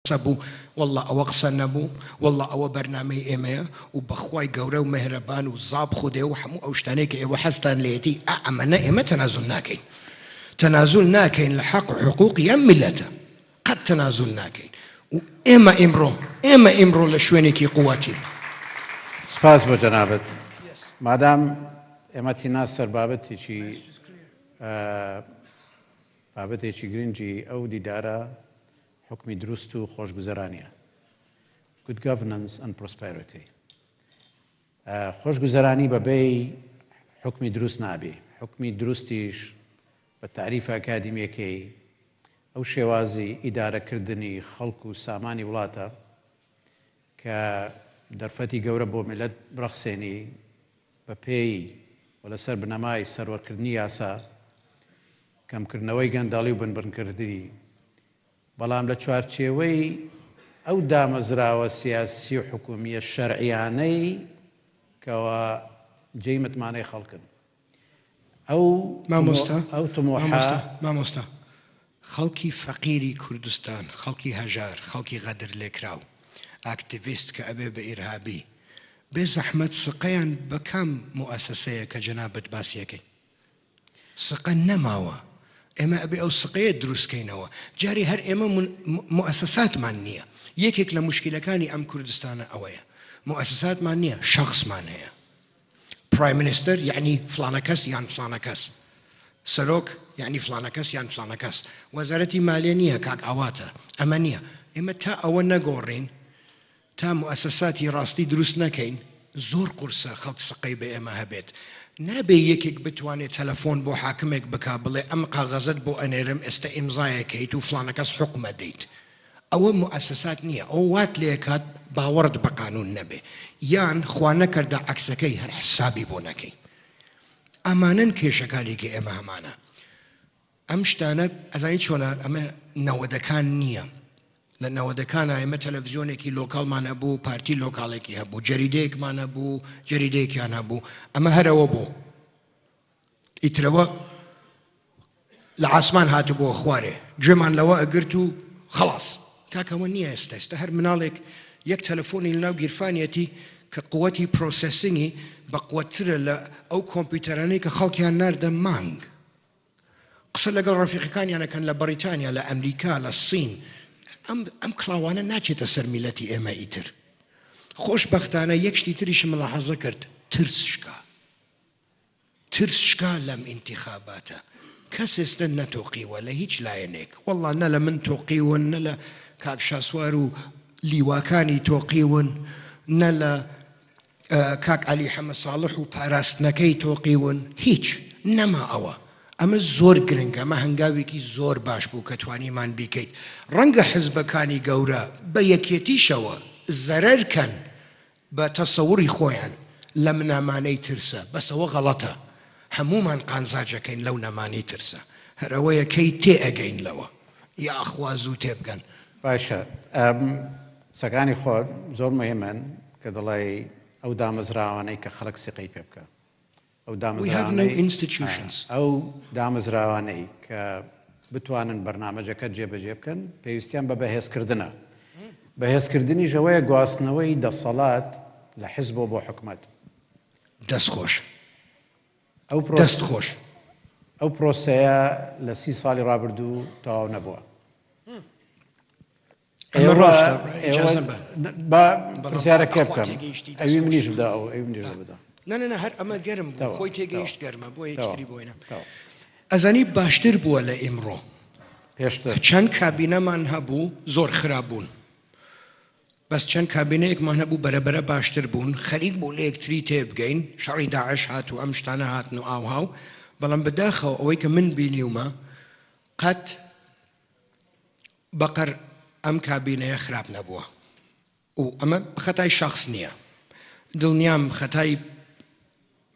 قسە بوو واللە ئەوە قسە نەبوو واللە ئەوە بەرنامەی ئێمەیە و بەخوای گەورە و مێهرەبان و زاب خودێ و هەموو ئەو شتانەی کە ئێوە حەزتان لێیەتی ئا ئەمەنە ئێمە تەنازول ناکەین تەنازول ناکەین لە حەق و حقوقی ئەم میللەتە قەت تەنازول ناکەین و ئێمە ئیمڕۆ ئێمە ئیمڕۆ لە شوێنێکی قوتین. سپاس بۆ جەنابت. مادام ئێمە تینا سەر بابەتێکی. بابەتێکی گرنگی ئەو دیدارە حوکمی دروست و خۆشگوزەرانیە، Good Governance and Prosperity. خۆشگوزەرانی بەبێی حوکمی دروست نابی، حوکمی دروستیش بە تاریفە ئەکادیمیەکەی ئەو شێوازی ئیدارەکردنی خەڵک و سامانی وڵاتە کە دەرفەتی گەورە بۆ میللەت بڕەخسێنی بە پێی و لەسەر بنەمای سەروەرکردنی یاسا، کەمکردنەوەی گەندەڵی و بنبڕکردنی، بەڵام لە چوارچێوەی ئەو دامەزراوە سیاسی و حکومییە شەرعیانەی کەوا جێی متمانەی خەڵکن. ئەو مامۆستا ئەو تموحە مامۆستا مامۆستا خەڵکی فەقیری کوردستان خەڵکی هەژار خەڵکی غەدر لێکراو ئاکتیڤیست کە ئەبێ بە ئیرهابی بێ زەحمەت سقەیان بە کام موئەسەسەیە کە جەنابت باسی ئەکەی سقە نەماوە ئێمە ئەبێ ئەو سقەیە دروست کەینەوە جارێ هەر ئێمە موئەسەساتمان نییە یەکێک لە موشکیلەکانی ئەم کوردستانە ئەوەیە موئەسەساتمان نییە شەخسمان هەیە prime minister یەعنی فڵانە کەس یان فڵانە کەس، سەرۆک یەعنی فڵانە کەس یان فڵانە کەس، وەزارەتی مالیە نییە کاک ئاواتە، ئەمە نییە. ئێمە تا ئەوە نەگۆڕین، تا موئەسەساتی ڕاستی دروست نەکەین، زۆر قورسە خەڵک سقەی بە ئێمە هەبێت. نابێ یەکێک بتوانێ تەلەفۆن بۆ حاکمێک بکا بڵێ ئەم قاغەزەت بۆ ئەنێرم ئێستە ئیمزایەکەیت و فڵانە کەس حوکمەدەیت. ئەوە موئەسەسات نیە ئەوە وات لێکات باوەڕت بە قانون نەبێ یان خوا نەکەردە عەکسەکەی هەر حسابی بۆ نەکەی ئەمانەن کێشەکانی کە ئێمە هەمانە ئەم شتانە ئەزانی چۆنە ئەمە نەوەدەکان نییە لە نەوەدەکان ئێمە تەلەڤزیۆنێکی local مان هەبوو پارتی local ێکی هەبوو جەریدەیەکمان هەبوو جەریدەیەکیان هەبوو ئەمە هەرەوە بوو ئیترەوە لە عاسمان هاتبووە خوارێ گوێمان لەوە ئەگرت و خەڵاس. کاکە ئەوە نییە ئێستا ئێستا هەر مناڵێک یەک تەلەفۆنی لەناو گیرفانیەتی کە قوتی processing ی بە قوتترە لە ئەو کۆمپیوتەرانەی کە خەڵکیان ناردە مانگ قسە لەگەڵ ڕەفیقەکانیان ئەکەن لە بەڕیتانیا لە ئەمریکا لە سین ئەم ئەم کڵاوانە ناچێتە سەر میلەتی ئێمە ئیتر خۆشبەختانە یەک شتی تریشم ملاحەزە کرد ترس شکا. ترس شکا لەم ئینتیخاباتە کەس ئێستە نەتۆقیوە لە هیچ لایەنێک وەڵا نە لە من تۆقیون نە لە کاک شاسوار و لیواکانی تۆقیون نە لە کاک عەلی حەمە ساڵح و پاراستنەکەی تۆقیون هیچ نەما ئەوە ئەمە زۆر گرنگە ئەمە هەنگاوێکی زۆر باش بوو کە توانیمان بیکەیت ڕەنگە حزبەکانی گەورە بە یەکێتیشەوە زەرەر کەن بە تەسەوڕی خۆیان لە منامانەی ترسە بەس ئەوە غەڵەتە هەموومان قانزاجەکەین لەو نەمانی ترسە هەر ئەوەیە کەی تێ ئەگەین لەوە یاخوا زوو تێبگەن. باشە قسەکانی خۆت زۆر مهمن کە دەڵێی ئەو دامەزراوانەی کە خەڵک سیقەی پێ بکە ئەو We have no دامەزراوانەی institutions. ئەو دامەزراوانەی کە بتوانن بەرنامەجەکە جێبەجێ بکەن پێویستیان بە بەهێزکردنە. بەهێزکردنیش ئەوەیە گواستنەوەی دەسەڵات لە حزبەوە بۆ حکومەت. دەست خۆش. ئەو پرۆس دەست خۆش. ئەو پرۆسەیە لە 30 ساڵی ڕابردوو تەواو نەبووە. ئەمە ڕاستە ئیجازە بە با پرسیارەکە بکەم ئەوی منیش بدە ئەو ئەوی منیش بدە نە هەر ئەمە گەرم بوو خۆی تێگەیشت گەرمە بۆ یەکتری بۆینە ئەزانی باشتر بووە لە ئیمڕۆ پێشتر چەند کابینەمان هەبوو زۆر خراپ بوون بەس چەند کابینەیەکمان هەبوو بەرەبەرە باشتر بوون خەریک بوو لە یەکتری تێبگەین شەڕی داعش هات و ئەم شتانە هاتن و ئاوها و بەڵام بەداخەوە ئەوەی کە من بینیومە قەت بەقەر ئەم کابینەیە خراپ نەبووە و ئەمە خەتای شەخس نییە دڵنیام خەتای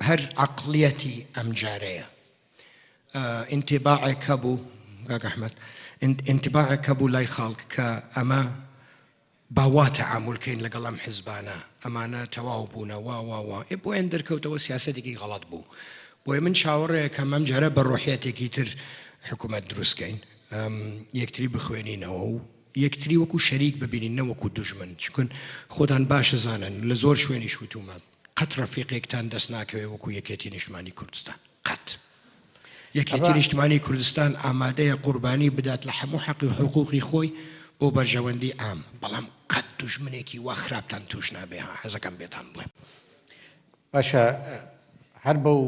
هەر عەقڵیەتی ئەم جارەیە ئینتیباعێک هەبوو کاک ئەحمەد ئینتیباعێک هەبوو لای خەڵک کە ئەمە با وا تەعامول کەین لەگەڵ ئەم حزبانە، ئەمانە تەواو بوونە وا وا وا، ئێ بۆیان دەرکەوتەوە سیاسەتێکی غەڵەت بوو، بۆیە من چاوەڕێ ئەکەم ئەم جارە بە ڕۆحیەتێکی تر حکوومەت دروست کەین، یەکتری بخوێنینەوە و یەکتری وەکو شەریک ببینین نە وەکو دوژمن، چونکە خۆتان باش ئەزانن لە زۆر شوێنیش وتوومە قەت ڕەفیقێکتان دەست ناکەوێ وەکو یەکێتی نیشتمانی کوردستان، قەت. یەکێتی نیشتمانی کوردستان ئامادەیە قوربانی بدات لە هەموو حەقی و حقوقی خۆی بۆ بەرژەوەندی عام، بەڵام قەت دوژمنێکی وا خراپتان توش نابێ ها حەزەکەم پێتان بڵێم. باشە هەر بەو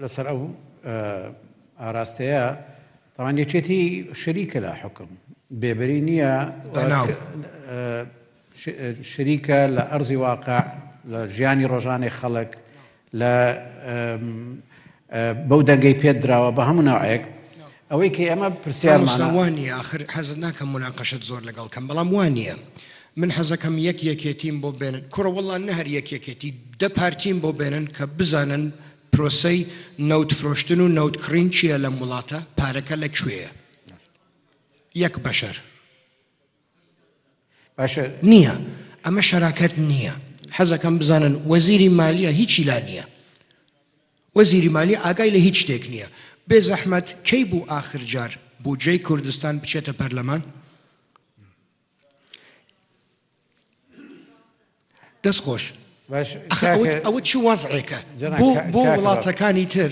لەسەر ئەو ئاراستەیە. تاوان یەکێتی شەریکە لە حوکم، بێبەری نییە، بەناو. شەریکە لە ئەرزی واقع، لە ژیانی ڕۆژانەی خەڵک، لە بەو دەنگەی پێت دراوە بە هەموو نەوعێک. ئەوەی کە ئێمە پرسیارمانە. مامۆستا وا نییە، ئاخر حەز ناکەم موناقەشەت زۆر لەگەڵ کەم، بەڵام وا نییە. من حەزەکەم یەک یەکێتیم بۆ بێنن، کوڕە وەڵا نە هەر یەک یەکێتی، دە پارتیم بۆ بێنن کە بزانن پرۆسەی نەوت فرۆشتن و نەوت کڕین چییە لەم وڵاتە، پارەکە لە کوێیە؟ یەک بەشەر. باشە. نییە، ئەمە شەراکەت نییە. حەزەکەم بزانن وەزیری مالیە هیچی لا نییە. وەزیری مالیە ئاگای لە هیچ شتێک نییە. بێ زەحمەت کەی بوو ئاخر جار بودجەی کوردستان بچێتە پەرلەمان؟ دەست خۆش. ئەوە چ وەزعێکە بۆ بۆ وڵاتەکانی تر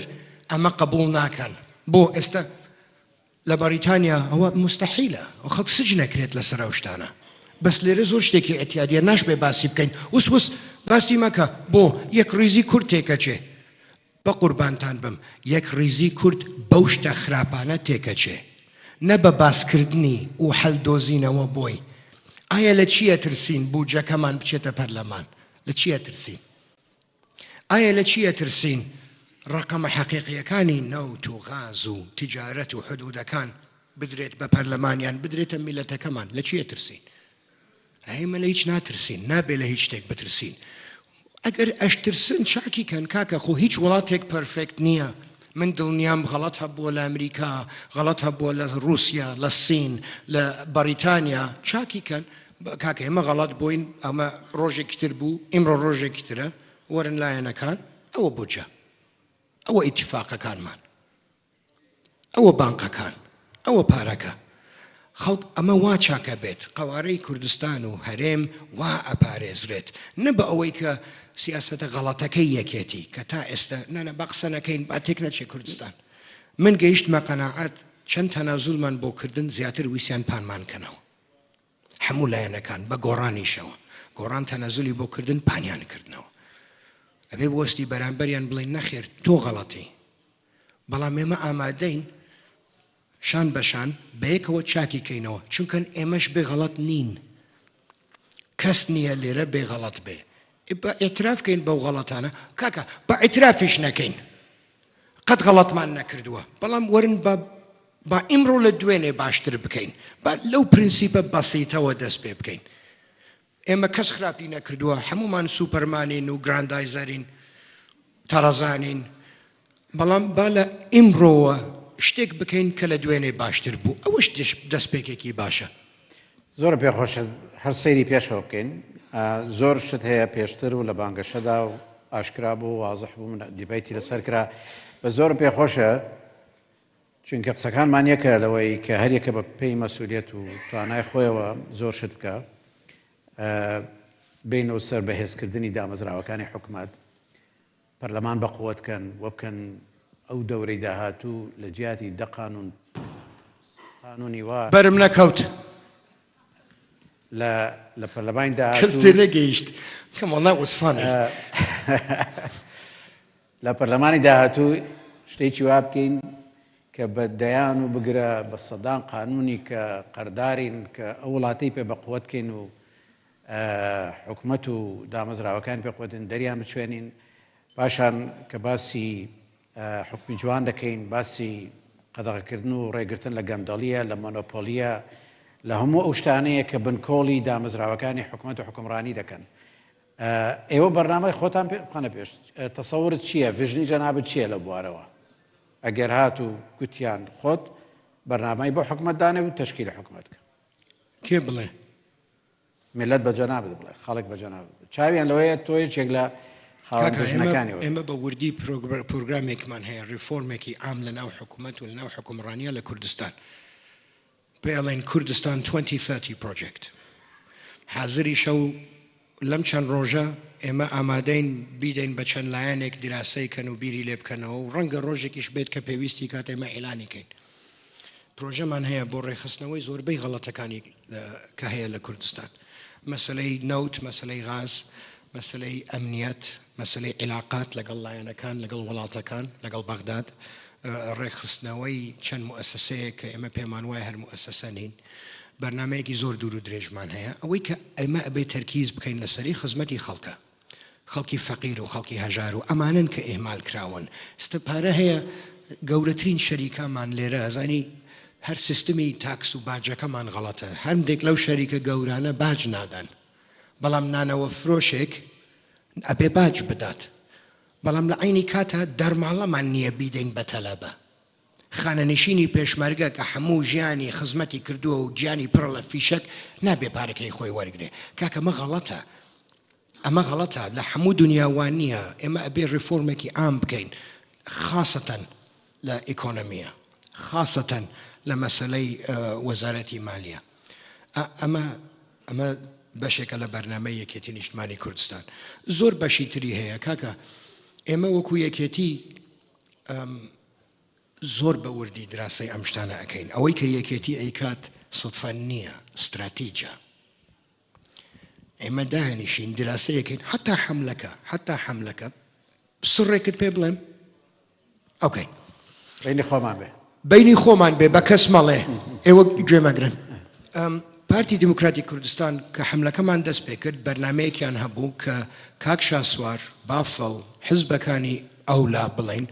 ئەمە قبول ناکەن بۆ ئێستا لە بەریتانیا ئەوە مستحیلە خەڵک سج نەکرێت لەسەر ئەو شتانە بەس لێرە زۆر شتێکی ئەتیادیە ناشبێ باسی بکەین وس وس باسی مەکە بۆ یەک ڕیزی کورد تێکەچێ بەقوربانتان بم یەکڕیزی کورد بەو شتە خراپانە تێکەچێ نە بە باسکردنی و حەل دۆزینەوە بۆی. ئایا لە چی ئەترسین بودجەکەمان بچێتە پەرلەمان؟ لە چی ئەترسین؟ ئایا لە چی ئەترسین ڕەقەمە حەقیقیەکانی نەوت و غاز و تیجارەت و حدودەکان بدرێت بە پەرلەمان یان بدرێتە میللەتەکەمان؟ لە چی ئەترسین؟ ئێمە لە هیچ ناترسین، نابێ لە هیچ شتێک بترسین. ئەگەر ئەشترسن چاکی کەن کاکە، خۆ هیچ وڵاتێک perfect نییە. من دڵنیام غەڵەت هەبووە لە ئەمریکا، غەڵەت هەبووە لە ڕووسیا، لە سین، لە بەڕیتانیا، چاکی کەن کاکە ئێمە غەڵەت بووین، ئەمە ڕۆژێکی تر بوو، ئیمڕۆ ڕۆژێکی ترە، وەرن لایەنەکان، ئەوە بودجە، ئەوە ئیتیفاقەکانمان. ئەوە بانقەکان ئەوە پارەکە خەڵک ئەمە وا چاکە بێت قەوارەی کوردستان و هەرێم وا ئەپارێزرێت نە بە ئەوەی کە سیاسەتە غەڵەتەکەی یەکێتی کە تا ئێستە نانا با قسە نەکەین با تێک نەچێ کوردستان من گەیشتمە قەناعەت چەند تەنازولمان بۆ کردن زیاتر ویسیان پانمان کەنەوە هەموو لایەنەکان بە گۆڕانیشەوە گۆڕان تەنەزولی بۆ کردن پانیان کردنەوە ئەبێ بوەستی بەرامبەریان بڵێن نەخێر تۆ غەڵەتی بەڵام ئێمە ئامادەین شان بە شان بەیەکەوە چاکی کەینەوە چونکە ئێمەش بێ غەڵەت نین کەس نییە لێرە بێ غەڵەت بێ بە ئێتراف کەین بەو غەڵەتانە کاکە بە ئیترافیش نەکەین قەت غەڵەتمان نەکردووە بەڵام وەرن بە با ئیمڕۆ لە دوێنێ باشتر بکەین با لەو پرنسیپە بەسیتەوە دەست پێ بکەین ئێمە کەس خراپی نەکردووە هەمومان سوپەرمانین و گراندایزەرین تەڕەزانین بەڵام با لە ئیمڕۆوە شتێک بکەین کە لە دوێنێ باشتر بوو ئەوەش دەستپێکێکی باشە. زۆرم پێ خۆشە هەر سەیری پێشەوە بکەین زۆر شت هەیە پێشتر و لە بانگەشەدا و ئاشکرا بوو وازح بوو من debate ی لەسەر کرا بە زۆرم پێ خۆشە چونکە قسەکانمان یەکە لەوەی کە هەریەکە بە پێی مەسوولێت و توانای خۆیەوە زۆر شت بکە بینەوە سەر بەهێزکردنی دامەزراوەکانی حکومەت پەرلەمان بەقوەت کەن و بکەن ئەو دەورەی داهاتوو لە جیاتی دە قانون قانونی وا بەرم نەکەوت. لە لە پەرلەمانی کەس داهاتوو تێنەگەیشت. Come on, that was funny. لە پەرلەمانی داهاتوو شتێکی وا بکەین کە بە دەیان و بگرە بە سەدان قانونی کە قەردارین کە ئەو وڵاتەی پێ بەقوەت کەین و حکومەت و دامەزراوەکان پێ قوتن دەریان بچوێنین پاشان کە باسی حکومی جوان دەکەین باسی قەدەغەکردن و ڕێگرتن لە گەندەڵیە لە مۆنۆپۆلیە لە هەموو ئەو شتانەیە کە بنکۆڵی دامەزراوەکانی حکومەت و حکومڕانی دەکەن ئێوە بەرنامەی خۆتان پێ بخەنە پێش تەسەورت چییە vision ی جەنابت چییە لە بوارەوە ئەگەر هات و گوتیان خۆت بەرنامەی بۆ حکومەت دانێ و تەشکیل حکومەت کە کێ بڵێ میللەت بە جەنابت بڵێ، خەڵک بە جەنابت بڵێ. چاویان لەوەیە تۆ یەکێک لە خاوەن کاکە ئێمە vision ەکانی وەبی. ئێمە بە وردی پرۆگرامێکمان هەیە، ڕیفۆرمێکی عام لە ناو حکوومەت و لە ناو حوکمڕانییە لە کوردستان. پێی ئەڵێین کوردستان 2030 Project. حازریشە و لەم چەند ڕۆژە ئێمە ئامادەین بیدەین بە چەند لایەنێک دیراسەی کەن و بیری لێ بکەنەوە و ڕەنگە ڕۆژێکیش بێت کە پێویستی کات ئێمە ئیعلانی کەین. پرۆژەمان هەیە بۆ ڕێکخستنەوەی زۆربەی غەڵەتەکانی کە هەیە لە کوردستان، مەسەلەی نەوت، مەسەلەی غاز، مەسەلەی ئەمنیەت، مەسەلەی عیلاقات لەگەڵ لایەنەکان، لەگەڵ وڵاتەکان، لەگەڵ بەغداد. ڕێکخستنەوەی چەند موئەسەسەیەک کە ئێمە پێمان وایە هەر موئەسەسە نین. بەرنامەیەکی زۆر دوور و درێژمان هەیە. ئەوەی کە ئێمە ئەبێ تەرکیز بکەین لەسەری خزمەتی خەڵکە. خەڵکی فەقیر و خەڵکی هەژار و ئەمانەن کە ئیهمال کراون. ئێستا پارە هەیە گەورەترین شەریکامان لێرە ئەزانی هەر سیستمی tax و باجەکەمان غەڵەتە. هەندێک لەو شەریکە گەورانە باج نادەن. بەڵام نانەوە فرۆشێک ئەبێ باج بدات. بەڵام لە عەینی کاتا دەرماڵەمان نییە بیدەین بە تەلەبە. خانەنشینی پێشمەرگە کە حەموو ژیانی خزمەتی کردووە و گیانی پڕە لە فیشەک نابێ پارەکەی خۆی وەرگرێ. کاکە ئەمە غەڵەتە. ئەمە غەڵەتە. لە حەموو دونیا وا نییە. ئێمە ئەبێ ڕیفۆرمێکی عام بکەین. خاسەتەن لە ئیکۆنۆمییە. خاسەتەن لە مەسەلەی وەزارەتی مالیە. ئەمە ئەمە بەشێکە لە بەرنامەی یەکێتی نیشتمانی کوردستان. زۆر بەشی تری هەیە کاکە. ئێمە وەکو یەکێتی زۆر بە وردی دراسەی ئەم شتانە ئەکەین. ئەوەی کە یەکێتی ئەیکات سوتفە نییە، ستراتیجە. ئێمە دانیشین دراسەیەکەین حتا حەملەکە حتا حەملەکە سڕێکت پێ بڵێم okay بینی خۆمان بێ بینی خۆمان بێ بە کەس مەڵێ ئێوە گوێ مەگرن پارتی دیموکراتی کوردستان کە حملەکەمان دەست پێ کرد بەرنمەیەکیان هەبوو کە کاک شاسوار بافڵ حزبەکانی ئەولا بڵین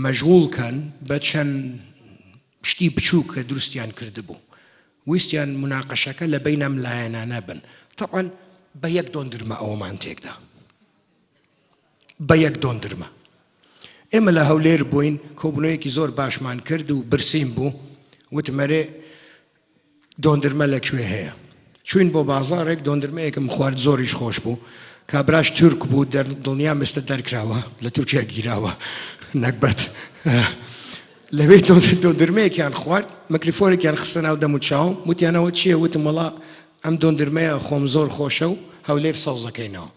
مەشغوڵ کەن بە چەند شتی بچووک کە دروستیان کردبوو ویستیان مناقەشەکە لە بەین ئەم لایەنانە بن تەبعەن بە یەک دۆندرمە ئەوەمان تێکدا بە یەک دۆندرمە ئێمە لە هەولێر بووین کۆبوونەوەیەکی زۆر باشمان کرد و برسیم بوو وتمەرێ دۆندرمە لە کوێ هەیە؟ چووین بۆ بازاڕێک دۆندرمەیەکم خوارد زۆریش خۆش بوو کابراش تورک بوو دڵنیام ئێستا دەرکراوە لە تورکیا گیراوە نەگبەت لەوێ دۆندرمەیەکیان خوارد مەکریفۆنێکیان خستە ناو دەم و چاوم وتیانەوە چییە وتم وەڵا ئەم دۆندرمەیە خۆم زۆر خۆشە و هەولێر سەوزەکەینەوە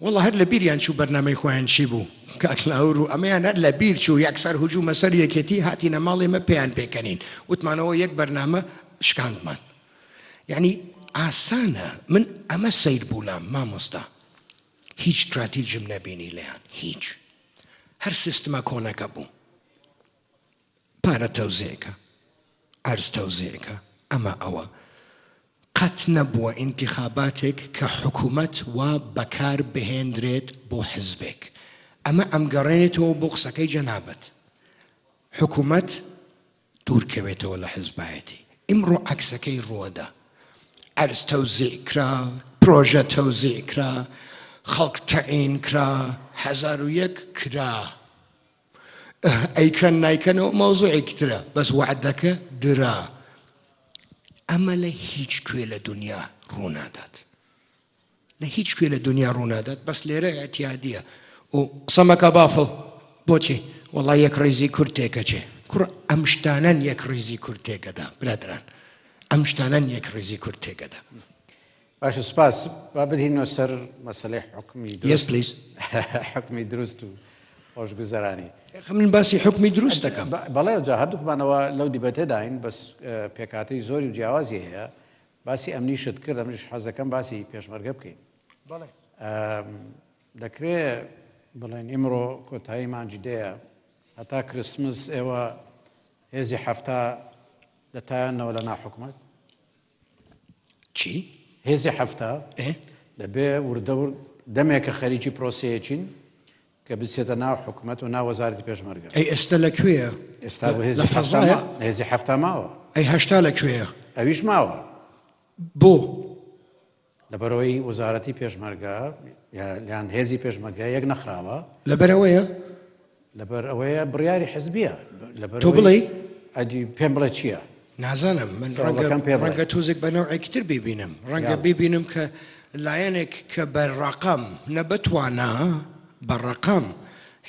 وەڵا هەر لە بیریان چوو بەرنامەی خۆیان چی بوو کاک لاهور و ئەمەیان هەر لە بیر چوو یەکسەر هجومە سەر یەکێتی هاتینە ماڵێ مە پێیان پێکەنین وتمانەوە یەک بەرنامە شکاندمان یعنی ئاسانە من ئەمە سەیر بوو لام مامۆستا هیچ ستراتیجم نەبینی لێیان هیچ هەر سیستمە کۆنەکە بوو پارە تەوزیع کە، عەرز تەوزیع کە، ئەمە ئەوە. قەت نەبووە ئینتیخاباتێک کە حکومەت وا بەکار بهێنرێت بۆ حزبێک. ئەمە ئەمگەڕێنێتەوە بۆ قسەکەی جەنابت. حکومەت دوور کەوێتەوە لە حزبایەتی. ئیمڕۆ عەکسەکەی ڕووەدا. عەرز تەوزیع کرا، پرۆژە تەوزیع کرا، خەڵک تەعین کرا، 1001 کرا. ئەیکەن نایکەنەوە مەوزوعێکی ترە بەس وەعدەکە درا ئەمە لە هیچ کوێ لە دنیا ڕوونادات لە هیچ کوێ لە دنیا ڕوونادات بەس لێرە اعتیادیە و قسەمەکە بافڵ بۆچی وەڵا یەک ڕیزی کورد تێکەچێ کوڕ ئەم شتانەن یەک ڕیزی کورد تێکەدا برادران ئەم شتانەن یەک ڕیزی کورد تێکەدا باشە سوپاس با بدینەوە سەر مەسەلەی حکومی Yes please. حکومی دروست و خۆشگوزەرانی من باسی حکومی دروست دەکەم بەڵێ جا هەردووکمانەوە لەو دیبەتەداین بەس پێکهاتەی زۆری و جیاوازی هەیە باسی ئەمنیشت کرد ئەمنیش حەزەکەم باسی پێشمەرگە بکەین بەڵێ دەکرێ بڵێن ئیمڕۆ کۆتایی مانگی دەیە هەتا کریسمس ئێوە هێزی حەفتا لە تایانەوە لە ناحکومەت چی؟ هێزی 70 دەبێ وردە ورد دەمێکە خەریکی پرۆسەیەکین کە بچێتە ناو حکومەت و ناو وەزارەتی پێشمەرگە. ئەی ئێستا لە کوێیە؟ ئێستا بۆ هێزی حەفتا هێزی حەفتا ماوە. ئەی 80 لە کوێیە؟ ئەویش ماوە. بۆ؟ لەبەرئەوەی وەزارەتی پێشمەرگە یان هێزی پێشمەرگە یەک نەخراوە. لەبەرئەوەیە؟ لەبەر ئەوەیە بڕیاری حزبیە. لەبەر تۆ بڵێی؟ ئەدی پێم بڵێ چییە؟ نازانم من ڕەنگە تۆزێک بە نەوعێکی تر بیبینم ڕەنگە بیبینم کە لایەنێک کە بە ڕەقەم نە بەتوانا بە ڕەقەم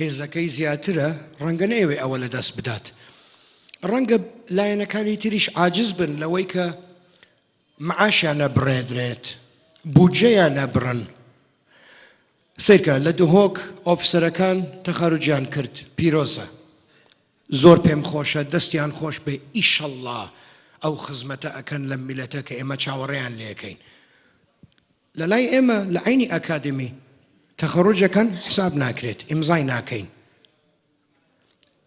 هێزەکەی زیاترە ڕەنگە نەیەوێ ئەوە لە دەست بدات ڕەنگە لایەنەکانی تریش عاجز بن لەوەی کە معاشیان نەبڕێدرێت، بودجەیان نەبڕن. سەیرکە لە دهۆک ئۆفسەرەکان تەخەروجیان کرد، پیرۆزە. زۆر پێم خۆشە، دەستیان خۆش بێ، ئیشەڵڵا ئەو خزمەتە ئەکەن لەم میللەتە کە ئێمە چاوەڕێیان لێ ئەکەین. لە لای ئێمە لە عەینی ئەکادیمی تەخەروج ئەکەن حساب ناکرێت، ئیمزای ناکەین.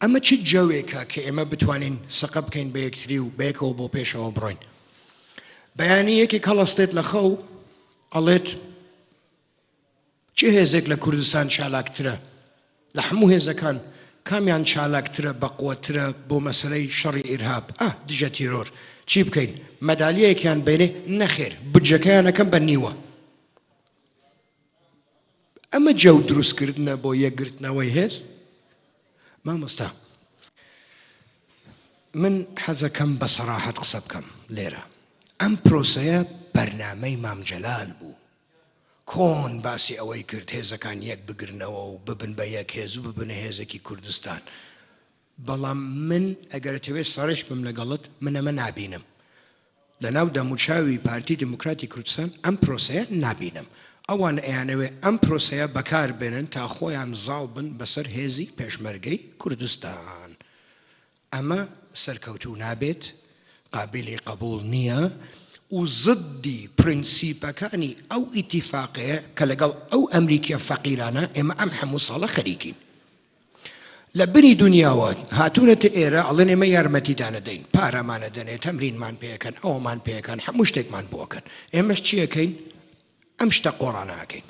ئەمە چ جەوێکە کە ئێمە بتوانین سەقە بکەین بە یەکتری و بەیەکەوە بۆ پێشەوە بڕۆین؟ بەیانی یەکێک هەڵەستێت لە خەو ئەڵێت چ هێزێک لە کوردستان چالاکترە لە هەموو هێزەکان کامیان چالاکترە بەقوەترە بۆ مەسەلەی شەڕی ئیرهاب ئا دژە تیرۆر چی بکەین مەدالیەیەکیان بینێ نەخێر بودجەکەیان ئەکەم بە نیوە ئەمە جەو دروستکردنە بۆ یەکگرتنەوەی هێز مامۆستا من حەزەکەم بە سەراحەت قسە بکەم لێرە ئەم پرۆسەیە بەرنامەی مام جەلال بوو کۆن باسی ئەوەی کرد هێزەکان یەک بگرنەوە و ببن بە یەک هێز و ببنە هێزێکی کوردستان بەڵام من ئەگەر ئەتەوێت سەریح بم لەگەڵت من ئەمە نابینم لەناو دەموچاوی پارتی دیموکراتی کوردستان ئەم پرۆسەیە نابینم ئەوان ئەیانەوێ ئەم پرۆسەیە بەکار بێنن تا خۆیان زاڵ بن بەسەر هێزی پێشمەرگەی کوردستان ئەمە سەرکەوتوو نابێت، قابیلی قبوڵ نییە و زدی پرنسیپەکانی ئەو ئیتیفاقەیە کە لەگەڵ ئەو ئەمریکیە فەقیرانە ئێمە ئەم هەموو ساڵە خەریکین. لە بنی دونیاوە هاتوونەتە ئێرە ئەڵێن ئێمە یارمەتیدان ئەدەین، پارەمان ئەدەنێ، تەمرینمان پێ ئەکەن، ئەوەمان پێ ئەکەن، هەموو شتێکمان بۆ ئەکەن. ئێمەش چی ئەکەین؟ ئەم شتە قۆڕانە ئەکەین.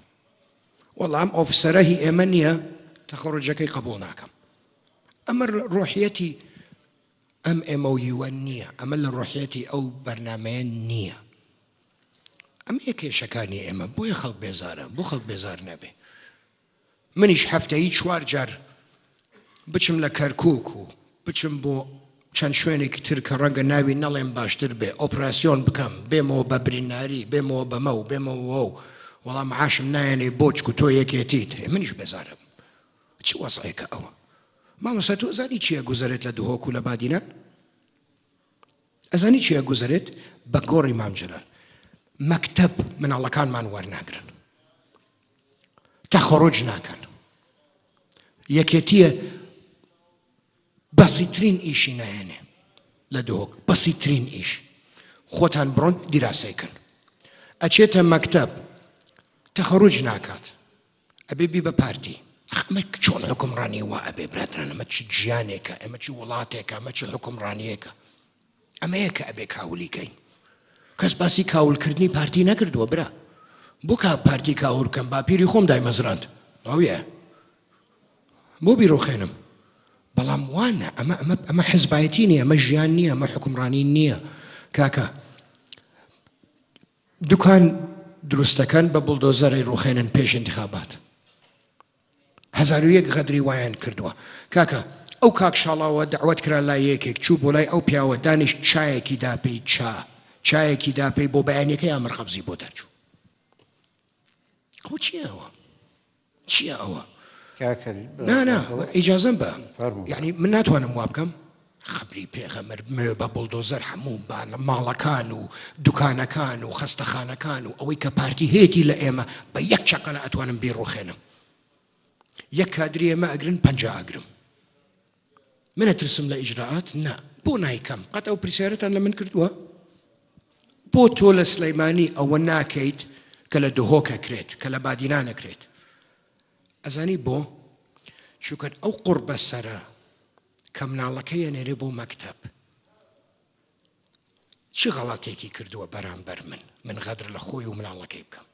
وەڵا ئەم ئۆفسەرە هی ئێمە نییە، تەخەڕوجەکەی قبوڵ ناکەم. ئەمە ڕۆحیەتی ئەم MOU نییە، ئەمە لە ڕۆحیەتی ئەو بەرنامەیە نییە. ئەمەیە کێشەکانی ئێمە، بۆیە خەڵک بێزارە، بۆ خەڵک بێزار نەبێ. منیش هەفتەیی چوار جار بچم لە کەرکووک و بچم بۆ چەند شوێنێکی تر کە ڕەنگە ناوی نەڵێم باشتر بێ، ئۆپراسیۆن بکەم، بێمەوە بە بریناری، بێمەوە بەمە و بێمەوە بەو، وەڵا معاشم نایەنێ بۆ چکو تۆ یەکێتیت، منیش بێزارم. چ وەزعێکە ئەوە؟ مامۆستا تۆ ئەزانی چی ئەگوزەرێت لە دهۆک و لە بادینان؟ ئەزانی چی ئەگوزەرێت بە گۆڕی مام جەلال؟ مەکتەب مناڵەکانمان وەرناگرن، تەخەڕوج ناکەن، یەکێتیە بەسیترین ئیشی نایەنێ لە دهۆک، بەسیترین ئیش خۆتان بڕۆن دیراسەی کەن. ئەچێتە مەکتەب تەخەڕوج ناکات، ئەبێ بی بە پارتی. ئەخ ئەمە چۆن حوکمڕانی وا ئەبێ برادران ئەمە چ ژیانێکە ئەمە چ وڵاتێکە ئەمە چ حوکمڕانیەکە ئەمەیە کە ئەبێ کاولی کەین کەس باسی کاولکردنی پارتی نەکردووە برا بۆ کا پارتی کاول بکەم باپیری خۆم دایمەزراند ئەویە بۆ بیڕوخێنم بەڵام وانە ئەمە ئەمە ئەمە حزبایەتی نییە ئەمە ژیان نییە ئەمە حکومڕانی نییە کاکە دوکان دروستەکەن بە بڵدۆزەر ئەیڕوخێنن پێش ئینتخابات 1001 غەدری وایان کردووە کاکە ئەو کاک شاڵاوە دەعوەت کرا لای یەکێک چوو بۆ لای ئەو پیاوە دانیشت چایەکی داپێی چا چایەکی داپێی بۆ بەیانەکەی ئامر قەبزی بۆ دەرچوو خۆ چییە ئەوە چییە ئەوە؟ نا نا ئیجازەم بە یعنی من ناتوانم وا بکەم خبری پێغەمبەر بمەوێ بە بڵدۆزەر هەموو ماڵەکان و دوکانەکان و خەستەخانەکان و ئەوەی کە پارتی هەیەی لە ئێمە بە یەک چەقەلە ئەتوانم بیڕوخێنم یەک کادری ئێمە ئەگرن پ ئەگرم من ئەترسم لە ئیجرائات؟ نا. بۆ نایکەم؟ قەت ئەو پرسیارەتان لە من کردووە؟ بۆ تۆ لە سلەیمانی ئەوە ناکەیت کە لە دهۆک ئەکرێت، کە لە بادینان ئەکرێت؟ ئەزانی بۆ؟ چونکە ئەو قوڕبەسەرە کە مناڵەکەی ئەنێرێ بۆ مەکتەب چ غەڵەتێکی کردووە بەرامبەر من، من غەدر لە خۆی و مناڵەکەی بکەم؟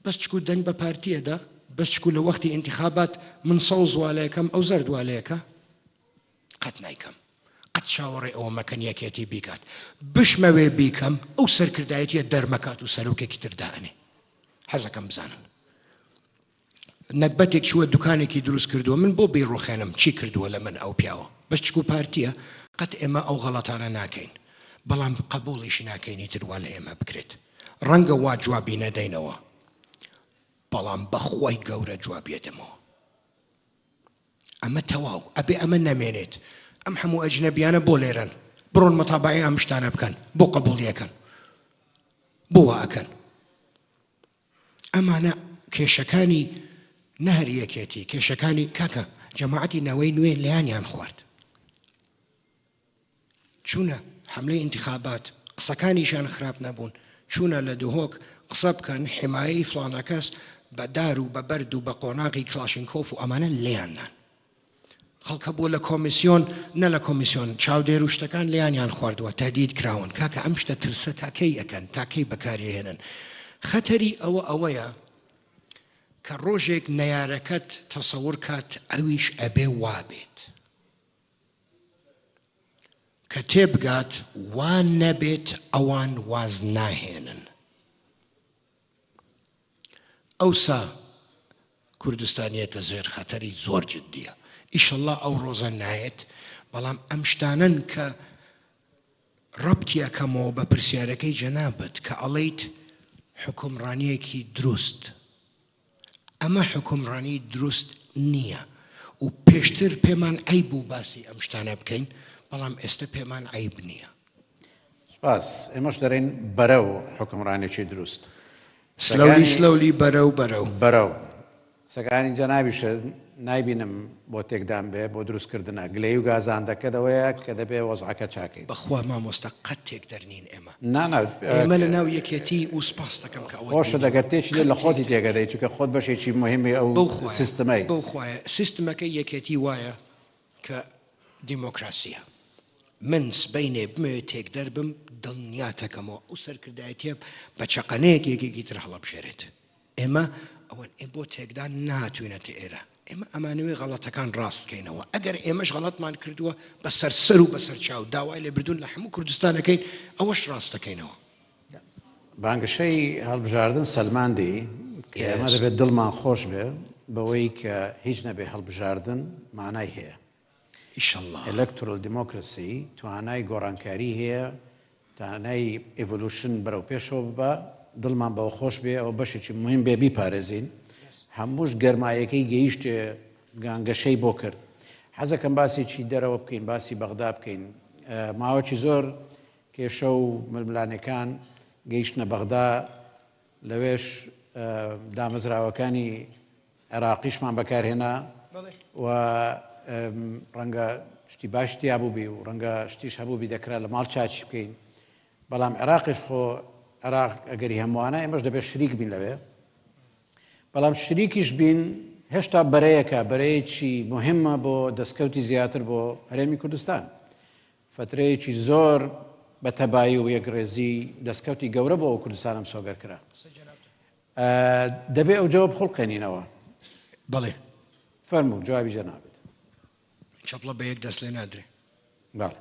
بەس چکو دەنگ بە پارتی ئەدا بەس چکو لە وەختی ئینتخابات من سەوز والەکەم ئەو زەرد والەکە قەت نایکەم قەت چاوەڕێ ئەوە مەکەن یەکێتی بیکات بشمەوێ بیکەم ئەو سەرکردایەتیە دەرمەکات و سەرۆکێکی تر دائەنێ حەزەکەم بزانن نەگبەتێک چووە دوکانێکی دروست کردووە من بۆ بیڕوخێنم چی کردووە لە من ئەو پیاوە بەس چکو پارتیە قەت ئێمە ئەو غەڵەتانە ناکەین بەڵام قبوڵیش ناکەین ئیتر وا لە ئێمە بکرێت ڕەنگە وا جوابی نەدەینەوە بەڵام بەخوای گەورە جوابی ئەدەمەوە ئەمە تەواو ئەبێ ئەمە نەمێنێت ئەم هەموو ئەجنەبیانە بۆ لێرەن بڕۆن مەتابعی ئەم شتانە بکەن بۆ قبوڵیەکەن بۆ وا ئەکەن ئەمانە کێشەکانی نە هەر یەکێتی کێشەکانی کاکە جەماعەتی نەوەی نوێ لیانیان خوارد چوونە حەملەی ئینتخابات قسەکانیشیان خراپ نەبوون چوونە لە دهۆک قسە بکەن حمایەی فڵانە کەس بە دار و بە بەرد و بە قۆناغی کڵاشینکۆف و ئەمانە لێیان نان. خەڵک هەبووە لە کۆمیسیۆن، نە لە کۆمیسیۆن، چاودێر و شتەکان لێیانیان خواردووە، تەهدید کراون. کاکە ئەم شتە ترسە تا کەی ئەکەن، تا کەی بەکاری ئەهێنن؟ خەتەری ئەوە ئەوەیە کە ڕۆژێک نەیارەکەت تەسەور کات ئەویش ئەبێ وابێت. کە تێبگات وا نەبێت ئەوان واز ناهێنن. ئەوسا کوردستان یەتە زێر خەتەری زۆر جدیە. ئیشەڵا ئەو ڕۆزە نایەت، بەڵام ئەم شتانەن کە ڕەبتی ئەکەمەوە بە پرسیارەکەی جەنابت کە ئەڵێیت حوکمڕانیەکی دروست. ئەمە حوکمڕانی دروست نییە و پێشتر پێمان عەیب بوو باسی ئەم شتانە بکەین، بەڵام ئێستە پێمان عەیب نییە. سوپاس. ئێمەش دەرێین بەرەو حوکمڕانێکی دروست. سلەولی سلەولی بەرەو بەرەو. بەرەو. قسەکانی جەنابیشت نایبینم بۆ تێکدان بێ بۆ دروست کردنە. گلەیی و گازاندەکەت ئەوەیە کە دەبێ وەزعەکە چاکەین. بەخوا مامۆستا قەت تێکدەر نین ئێمە. نا نا. ئێمە لە ناو یەکێتی و سپاست دەکەم کە ئەوەت خۆشت بینیوە. ئەگەر تێکی دەی قەت لە خۆتی تێکدەر تێکەدەی چونکە خۆت بەشێکی موهیمی ئەو بەو خوایە سیستمەی. بەو خوایە سیستمەکەی یەکێتی وایە کە دیمۆکراسیە. من سبەینێ بمەوێ تێکدەر بم دڵنیاتەکەمەوە ئەو سەرکردایەتیە بە چەقەنەیەک یەکێکی تر هەڵەبژێرێت. ئێمە ئەوەن ئێ بۆ تێکدان نەهاتوینەتە ئێرە، ئێمە ئەمانەوێ غەڵەتەکان ڕاست کەینەوە، ئەگەر ئێمەش غەڵەتمان کردووە بە سەر سەر و بەسەر چاو داوای لێبردوون لە هەموو کوردستان ئەکەین، ئەوەش ڕاست دەکەینەوە. بانگەشەی هەڵبژاردن سەلماندی کە ئێمە دەبێت دڵمان خۆش بێ بەوەی کە هیچ نەبێ هەڵبژاردن مانای هەیە. ئیشەڵڵا. Electoral Democracy توانای گۆڕانکاری هەیە، توانای evolution بەرەو پێشەوە ببا، دڵمان بەوە خۆش بێ، ئەوە بەشێکی موهیم بێ بیپارێزین. هەمووش گەرمایەکەی گەیشتێ گانگەشەی بۆ کرد. حەزەکەم باسێکی دەرەوە بکەین، باسی بەغدا بکەین. ماوەکی زۆر کێشە و ململانێکان گەیشتنە بەغدا، لەوێش دامەزراوەکانی عێراقیشمان بەکارهێنا و ڕەنگە شتی باش تیا بووبی و ڕەنگە شتیش هەبووبی دەکرا لە ماڵ چاچی بکەین، بەڵام عێراقیش خۆ عێراق ئەگەری هەمووانە ئێمەش دەبێت شریک بین لەوێ، بەڵام شریکیش بین هێشتا بەرەیەکە، بەرەیەکی مهمە بۆ دەستکەوتی زیاتر بۆ هەرێمی کوردستان. فترەیەکی زۆر بە تەبایی و یەکڕێزی دەستکەوتی گەورە بۆ ئەو کوردستانە مسۆگەر کرا. دەبێ ئەو جەوە بخوڵقێنینەوە. بەڵێ. فەرموو جوابی جەنابت. چەپڵە بە یەک دەست لێ نادرێ. بەڵێ.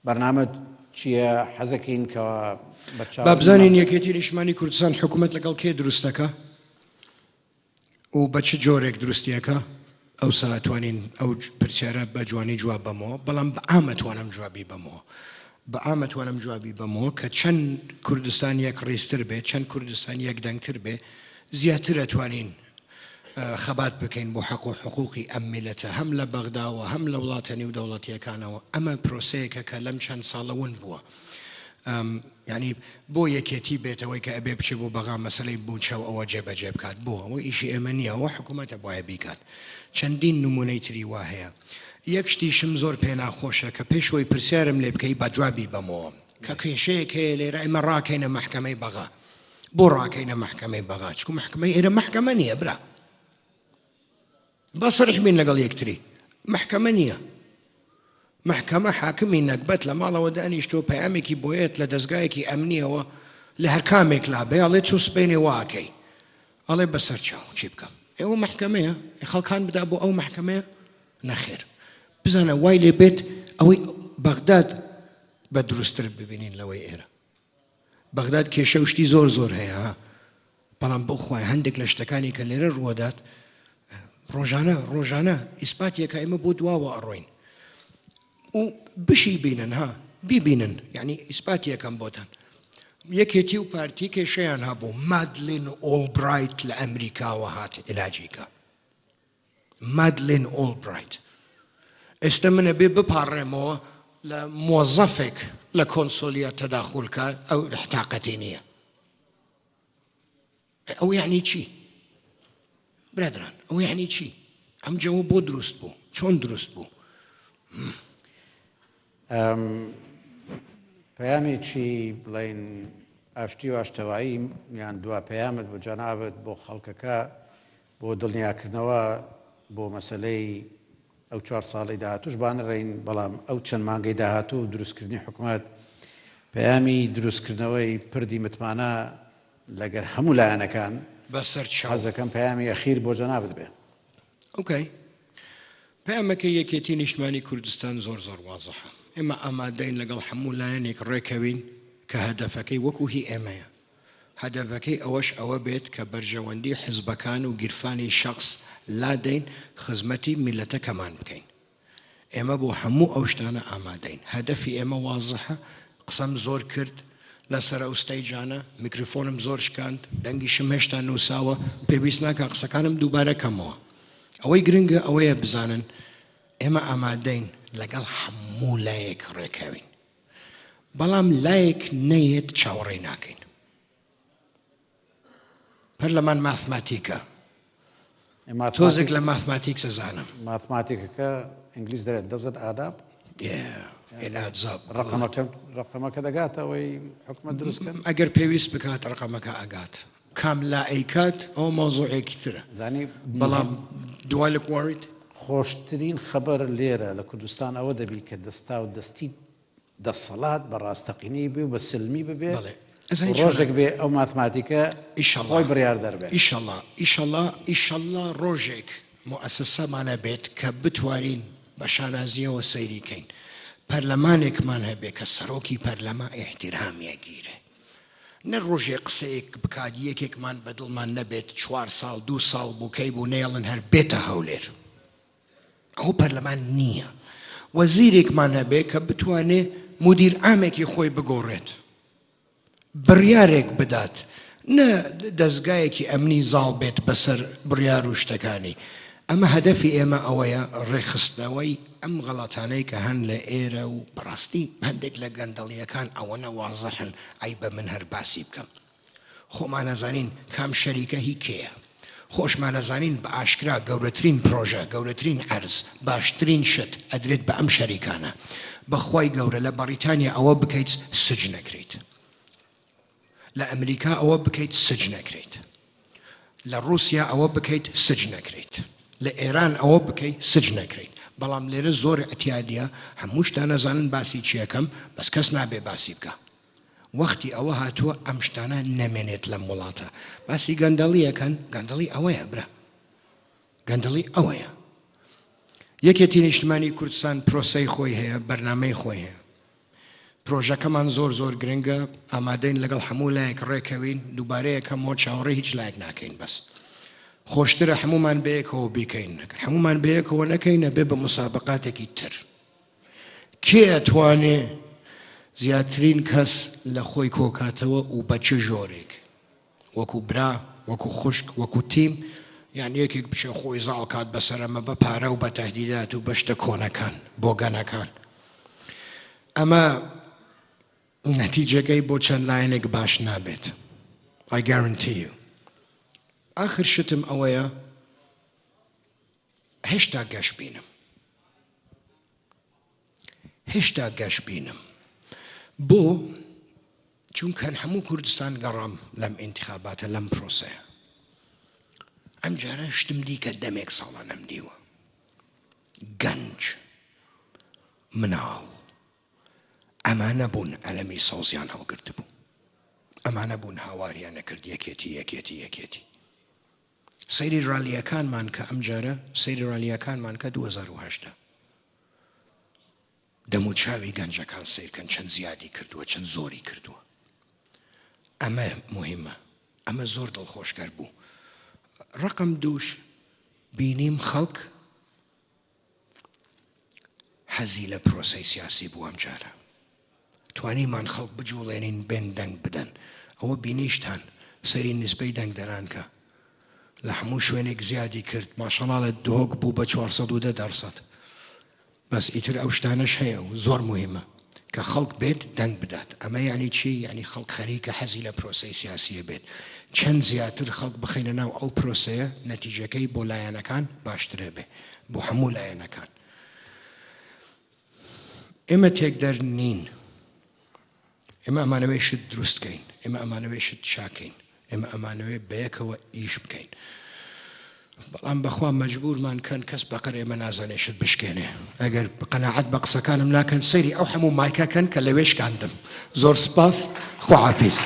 بەرنامەت چییە؟ حەزەکەین کەوا بەرچاو با بزانین یەکێتی نیشتمانی کوردستان حکوومەت لەگەڵ کێ دروست دەکا؟ و بە چ جۆرێک دروستی ئەکا ئەوسا ئەتوانین ئەو پرسیارە بە جوانی جواب بەمەوە بەڵام بە عام ئەتوانم جوابی بەمەوە بە عام ئەتوانم جوابی بەمەوە کە چەند کوردستان یەک ڕیزتر بێ چەند کوردستان یەک دەنگتر بێ زیاتر ئەتوانین خەبات بکەین بۆ حەق و حقوقی ئەم میلەتە هەم لە بەغداوە هەم لە وڵاتە نیودەوڵەتیەکانەوە ئەمە پرۆسەیەکە کە لەم چەند ساڵە ون بووە یانی بۆ یەکێتی بێت ئەوەی کە ئەبێ بچێ بۆ بەغا مەسەلەی بودجە و ئەوە جێبەجێ بکات بۆ ئەوە ئیشی ئێمە نییە ئەوە حکوومەتە بایە بیکات چەندین نمونەی تری وا هەیە یەک شتیشم زۆر پێ ناخۆشە کە پێش ئەوەی پرسیارم لێ بکەی با جوابی بەمەوە کە کێشەیەک هەیە لێرە ئێمە ڕاکەینە مەحکەمەی بەغا بۆ ڕاکەینە مەحکەمەی بەغا چکو مەحکەمەی ئێرە مەحکەمە نییە برا با سەریح بین لەگەڵ یەکتری مەحکەمە نییە مەحکەمە حاکمی نەگبەت لە ماڵەوە دانیشتووە پەیامێکی بۆیەت لە دەزگایەکی ئەمنیەوە لە هەرکامێک لا بێ ئەڵێ چوو سبەینێ واکەی ئەڵێ بەسەر چاو چی بکەم ئێوە مەحکەمەیە خەڵکان بدا بۆ ئەو مەحکەمەیە نەخێر بزانە وای لێ بێت ئەوەی بەغداد بە دروستتر ببینین لەوەی ئێرە بەغداد کێشە و شتی زۆر زۆر هەیە ها بەڵام بۆ خۆی هەندێک لە شتەکانی کە لێرە ڕووەدات ڕۆژانە ڕۆژانە ئیسپاتیەکە ئێمە بۆ دواوە ئەڕۆین و بشی بینن ها بیبینن یعنی ئیسپاتیەکەم بۆتان یەکێتی و پارتی کێشەیان هەبوو مادلین ئۆڵبرایت لە ئەمریکاوە هات علاجیکە مادلین ئۆڵبرایت، ئێستە من ئەبێ بپاڕێمەوە لە مۆزەفێک لە کۆنسۆلیە تەداخول کا ئەو تاقەتی نییە. ئەو یعنی چی؟ برادران ئەو یعنی چی؟ ئەم جەوە بۆ دروست بوو؟ چۆن دروست بوو؟ پەیامێکی بڵین ئاشتی و ئاشتەوایی یان دوا پەیامت بۆ جەنابت بۆ خەڵکەکە بۆ دڵنیاکردنەوە بۆ مەسەلەی ئەو چوار ساڵەی داهاتووش با نەڕێین، بەڵام ئەو چەند مانگەی داهاتوو و دروستکردنی حکومەت، پەیامی دروستکردنەوەی پردی متمانە لەگەر هەموو لایەنەکان، بەسەر چاو. حەزەکەم پەیامی ئەخیر بۆ جەنابت بێ. ئۆکەی. پەیامەکەی یەکێتی نیشتمانی کوردستان زۆر زۆر وازحە. ئێمە ئامادەین لەگەڵ هەموو لایەنێک ڕێکەوین کە هەدەفەکەی وەکو هی ئێمەیە. هەدەفەکەی ئەوەش ئەوە بێت کە بەرژەوەندی حزبەکان و گیرفانی شەخس لادەین خزمەتی میللەتەکەمان بکەین. ئێمە بۆ هەموو ئەو شتانە ئامادەین. هەدەفی ئێمە وازحە، قسەم زۆر کرد لەسەر ئەو ستەیجانە، میکرۆفۆنم زۆر شکاند، دەنگیشم هێشتا نووساوە، پێویست ناکا قسەکانم دووبارە کەمەوە. ئەوەی گرنگە ئەوەیە بزانن ئێمە ئامادەین لەگەڵ هەموو لایەک ڕێکەوین. بەڵام لایەک نەیەت چاوەڕێی ناکەین. پەرلەمان ماثماتیکە، تۆزێک لە ماثماتیک سەزانم. ماثماتیکەکە ئینگلیز دەرێت دەزت ئاداب ڕقەمەکە دەگاتەوەی حکومە دروستکەن ئەگەر پێویست بکات ڕقەمەکە ئەگات کام لا ئەیکات ئەو مەوزوعێکی ترە زانی بەڵام دوای لە worried خۆشترین خەبەر لێرە لە کوردستان ئەوە دەبی کە دەستا و دەستی دەسەڵات بە ڕاستەقینەی بێ و بە سلمی ببێ بەڵێ و ڕۆژێک بێ ئەو ماتماتیکە ئیشەڵا خۆی بڕیاردەر بێ. ئیشەڵا ئیشەڵا ئیشەڵا ڕۆژێک موئەسەسەمان هەبێت کە بتوانین بە شانازییەوە سەیری کەین پەرلەمانێکمان هەبێ کە سەرۆکی پەرلەما ئیحتیرامی ئەگیرێ نە ڕۆژێ قسەیەک بکات یەکێکمان بە دڵمان نەبێت چوار ساڵ دوو ساڵ بوو کەی بوو نەیەڵن هەر بێتە هەولێر. ئەوە پەرلەمان نییە. وەزیرێکمان هەبێ کە بتوانێ مدیر عامێکی خۆی بگۆڕێت، بڕیارێک بدات، نە دەزگایەکی ئەمنی زاڵ بێت بەسەر بڕیار و شتەکانی. ئەمە هەدەفی ئێمە ئەوەیە ڕێکخستنەوەی ئەم غەڵەتانەی کە هەن لە ئێرە و بەڕاستی هەندێک لە گەندەڵییەکان ئەوەنە وازحن عەیبە من هەر باسی بکەم. خۆمان ئەزانین کام شەریکە هی کێیە. خۆشمان ئەزانین بە ئاشکرا گەورەترین پرۆژە، گەورەترین عەرز، باشترین شت ئەدرێت بە ئەم شەریکانە. بە خوای گەورە لە بەڕیتانیا ئەوە بکەیت سجن ئەکرێیت. لە ئەمریکا ئەوە بکەیت سجن ئەکرێیت. لە ڕوسیا ئەوە بکەیت سجن ئەکرێیت. لە ئێران ئەوە بکەی سجن ئەکرێیت. بەڵام لێرە زۆر ئیعتیادیە، هەمووشتان ئەزانن باسی چی ئەکەم، بەس کەس نابێ باسی بکا. وەختی ئەوە هاتووە ئەم شتانە نەمێنێت لەم وڵاتە. باسی گەندەڵی ئەکەن، گەندەڵی ئەوەیە برا. گەندەڵی ئەوەیە. یەکێتی نیشتمانی کوردستان پرۆسەی خۆی هەیە، بەرنامەی خۆی هەیە. پرۆژەکەمان زۆر زۆر گرنگە، ئامادەین لەگەڵ هەموو لایەک ڕێکەوین، دووبارە یەکەمەوە چاوەڕێی هیچ لایەک ناکەین بەس خۆشترە هەموومان بەیەکەوە بیکەین، هەموومان بەیەکەوە نەکەین ئەبێ بە موسابەقاتێکی تر. کێ ئەتوانێ زیاترین کەس لە خۆی کۆکاتەوە و بە چ ژۆرێک؟ وەکو برا، وەکو خوشک، وەکو تیم، یان یەکێک بچێ خۆی زاڵ کات بەسەر ئەمە بە پارە و بە تەهدیدات و بە شتە کۆنەکان، بۆگەنەکان. ئەمە نەتیجەکەی بۆ چەند لایەنێک باش نابێت. I guarantee you. ئاخر شتم ئەوەیە هێشتا گەشبینم. هێشتا گەشبینم. بۆ؟ چونکە هەموو کوردستان گەڕام لەم ئینتخاباتە لەم پرۆسەیە. ئەم جارە شتم دی کە دەمێک ساڵە نەمدیوە. گەنج، مناڵ، ئەمانە بوون عەلەمی سەوزیان هەڵگرتبوو. ئەمانە بوون هاواریان ئەکرد یەکێتی، یەکێتی، یەکێتی. سەیری ڕالییەکانمان کە ئەمجارە سەیری ڕالییەکانمان کە 2018 دەموچاوی گەنجەکان سەیرکەن چەند زیادی کردووە چەند زۆری کردووە ئەمە مهمە ئەمە زۆر دڵخۆشکەر بوو ڕقم دووش بینیم خەڵک حەزی لە پرۆسەی سیاسی بوو ئەمجارە توانیمان خەڵک بجوڵێنین بێن دەنگ بدەن ئەوە بینیشتان سەیری نیسبەی دەنگدەران کە لە هەموو شوێنێک زیادی کرد ماشەڵا لە دهۆک بوو بە 410 دەرسەد بەس ئیتر ئەو شتانەش هەیە و زۆر مهمە کە خەڵک بێت دەنگ بدات ئەمە یعنی چی یعنی خەڵک خەریکە حەزی لە پرۆسەی سیاسیە بێت چەند زیاتر خەڵک بخەینە ناو ئەو پرۆسەیە نەتیجەکەی بۆ لایەنەکان باشترە بێ بۆ هەموو لایەنەکان ئێمە تێکدەر نین ئێمە ئەمانەوەی شت دروست کەین ئێمە ئەمانەوەی شت چاکەین ئێمە ئەمانەوەی بەیەکەوە ئیش بکەین. بەڵام بەخوا مەجبورمان کەن کەس بەقەر ئێمە نازانێ شت بشکێنێ ئەگەر قەناعەت بە قسەکانم ناکەن سەیری ئەو هەموو مایکە کەن کە لەوێ شکاندم زۆر سپاس خواحافیز.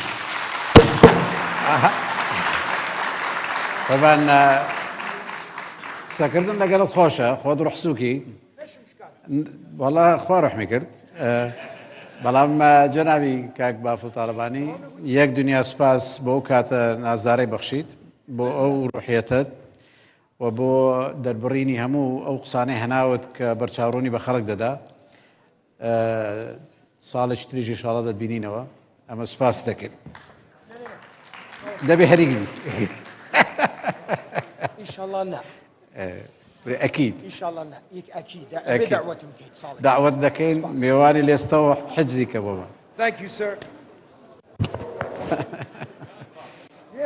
طبعا قسەکردن لەگەڵت خۆشە خۆت ڕحسوکی وەڵا خوا ڕحمی کرد بەڵام جەنابی کاک بافڵ تاڵەبانی یەک دنیا سپاس بۆ کاتە نازدارەی بەخشیت بۆ ئەو ڕوحیەتەت و بۆ دەربڕینی هەموو ئەو قسانەی هەناوت کە بەرچاوڕوونی بە خەڵک دەدا. ساڵێکی تریش ئینشاڵڵا دەتبینینەوە. ئەمە سپاست دەکەین. دەبێ هەریگری. ئینشاڵڵا نا. ئەکید. ئینشاڵڵا نا. یەک ئەکیدە. ئەبێ دەعوەتم بکەیت ساڵێک. دەعوەت دەکەین میوانی لێستەوە حجزی کە بۆمان. Thank you sir.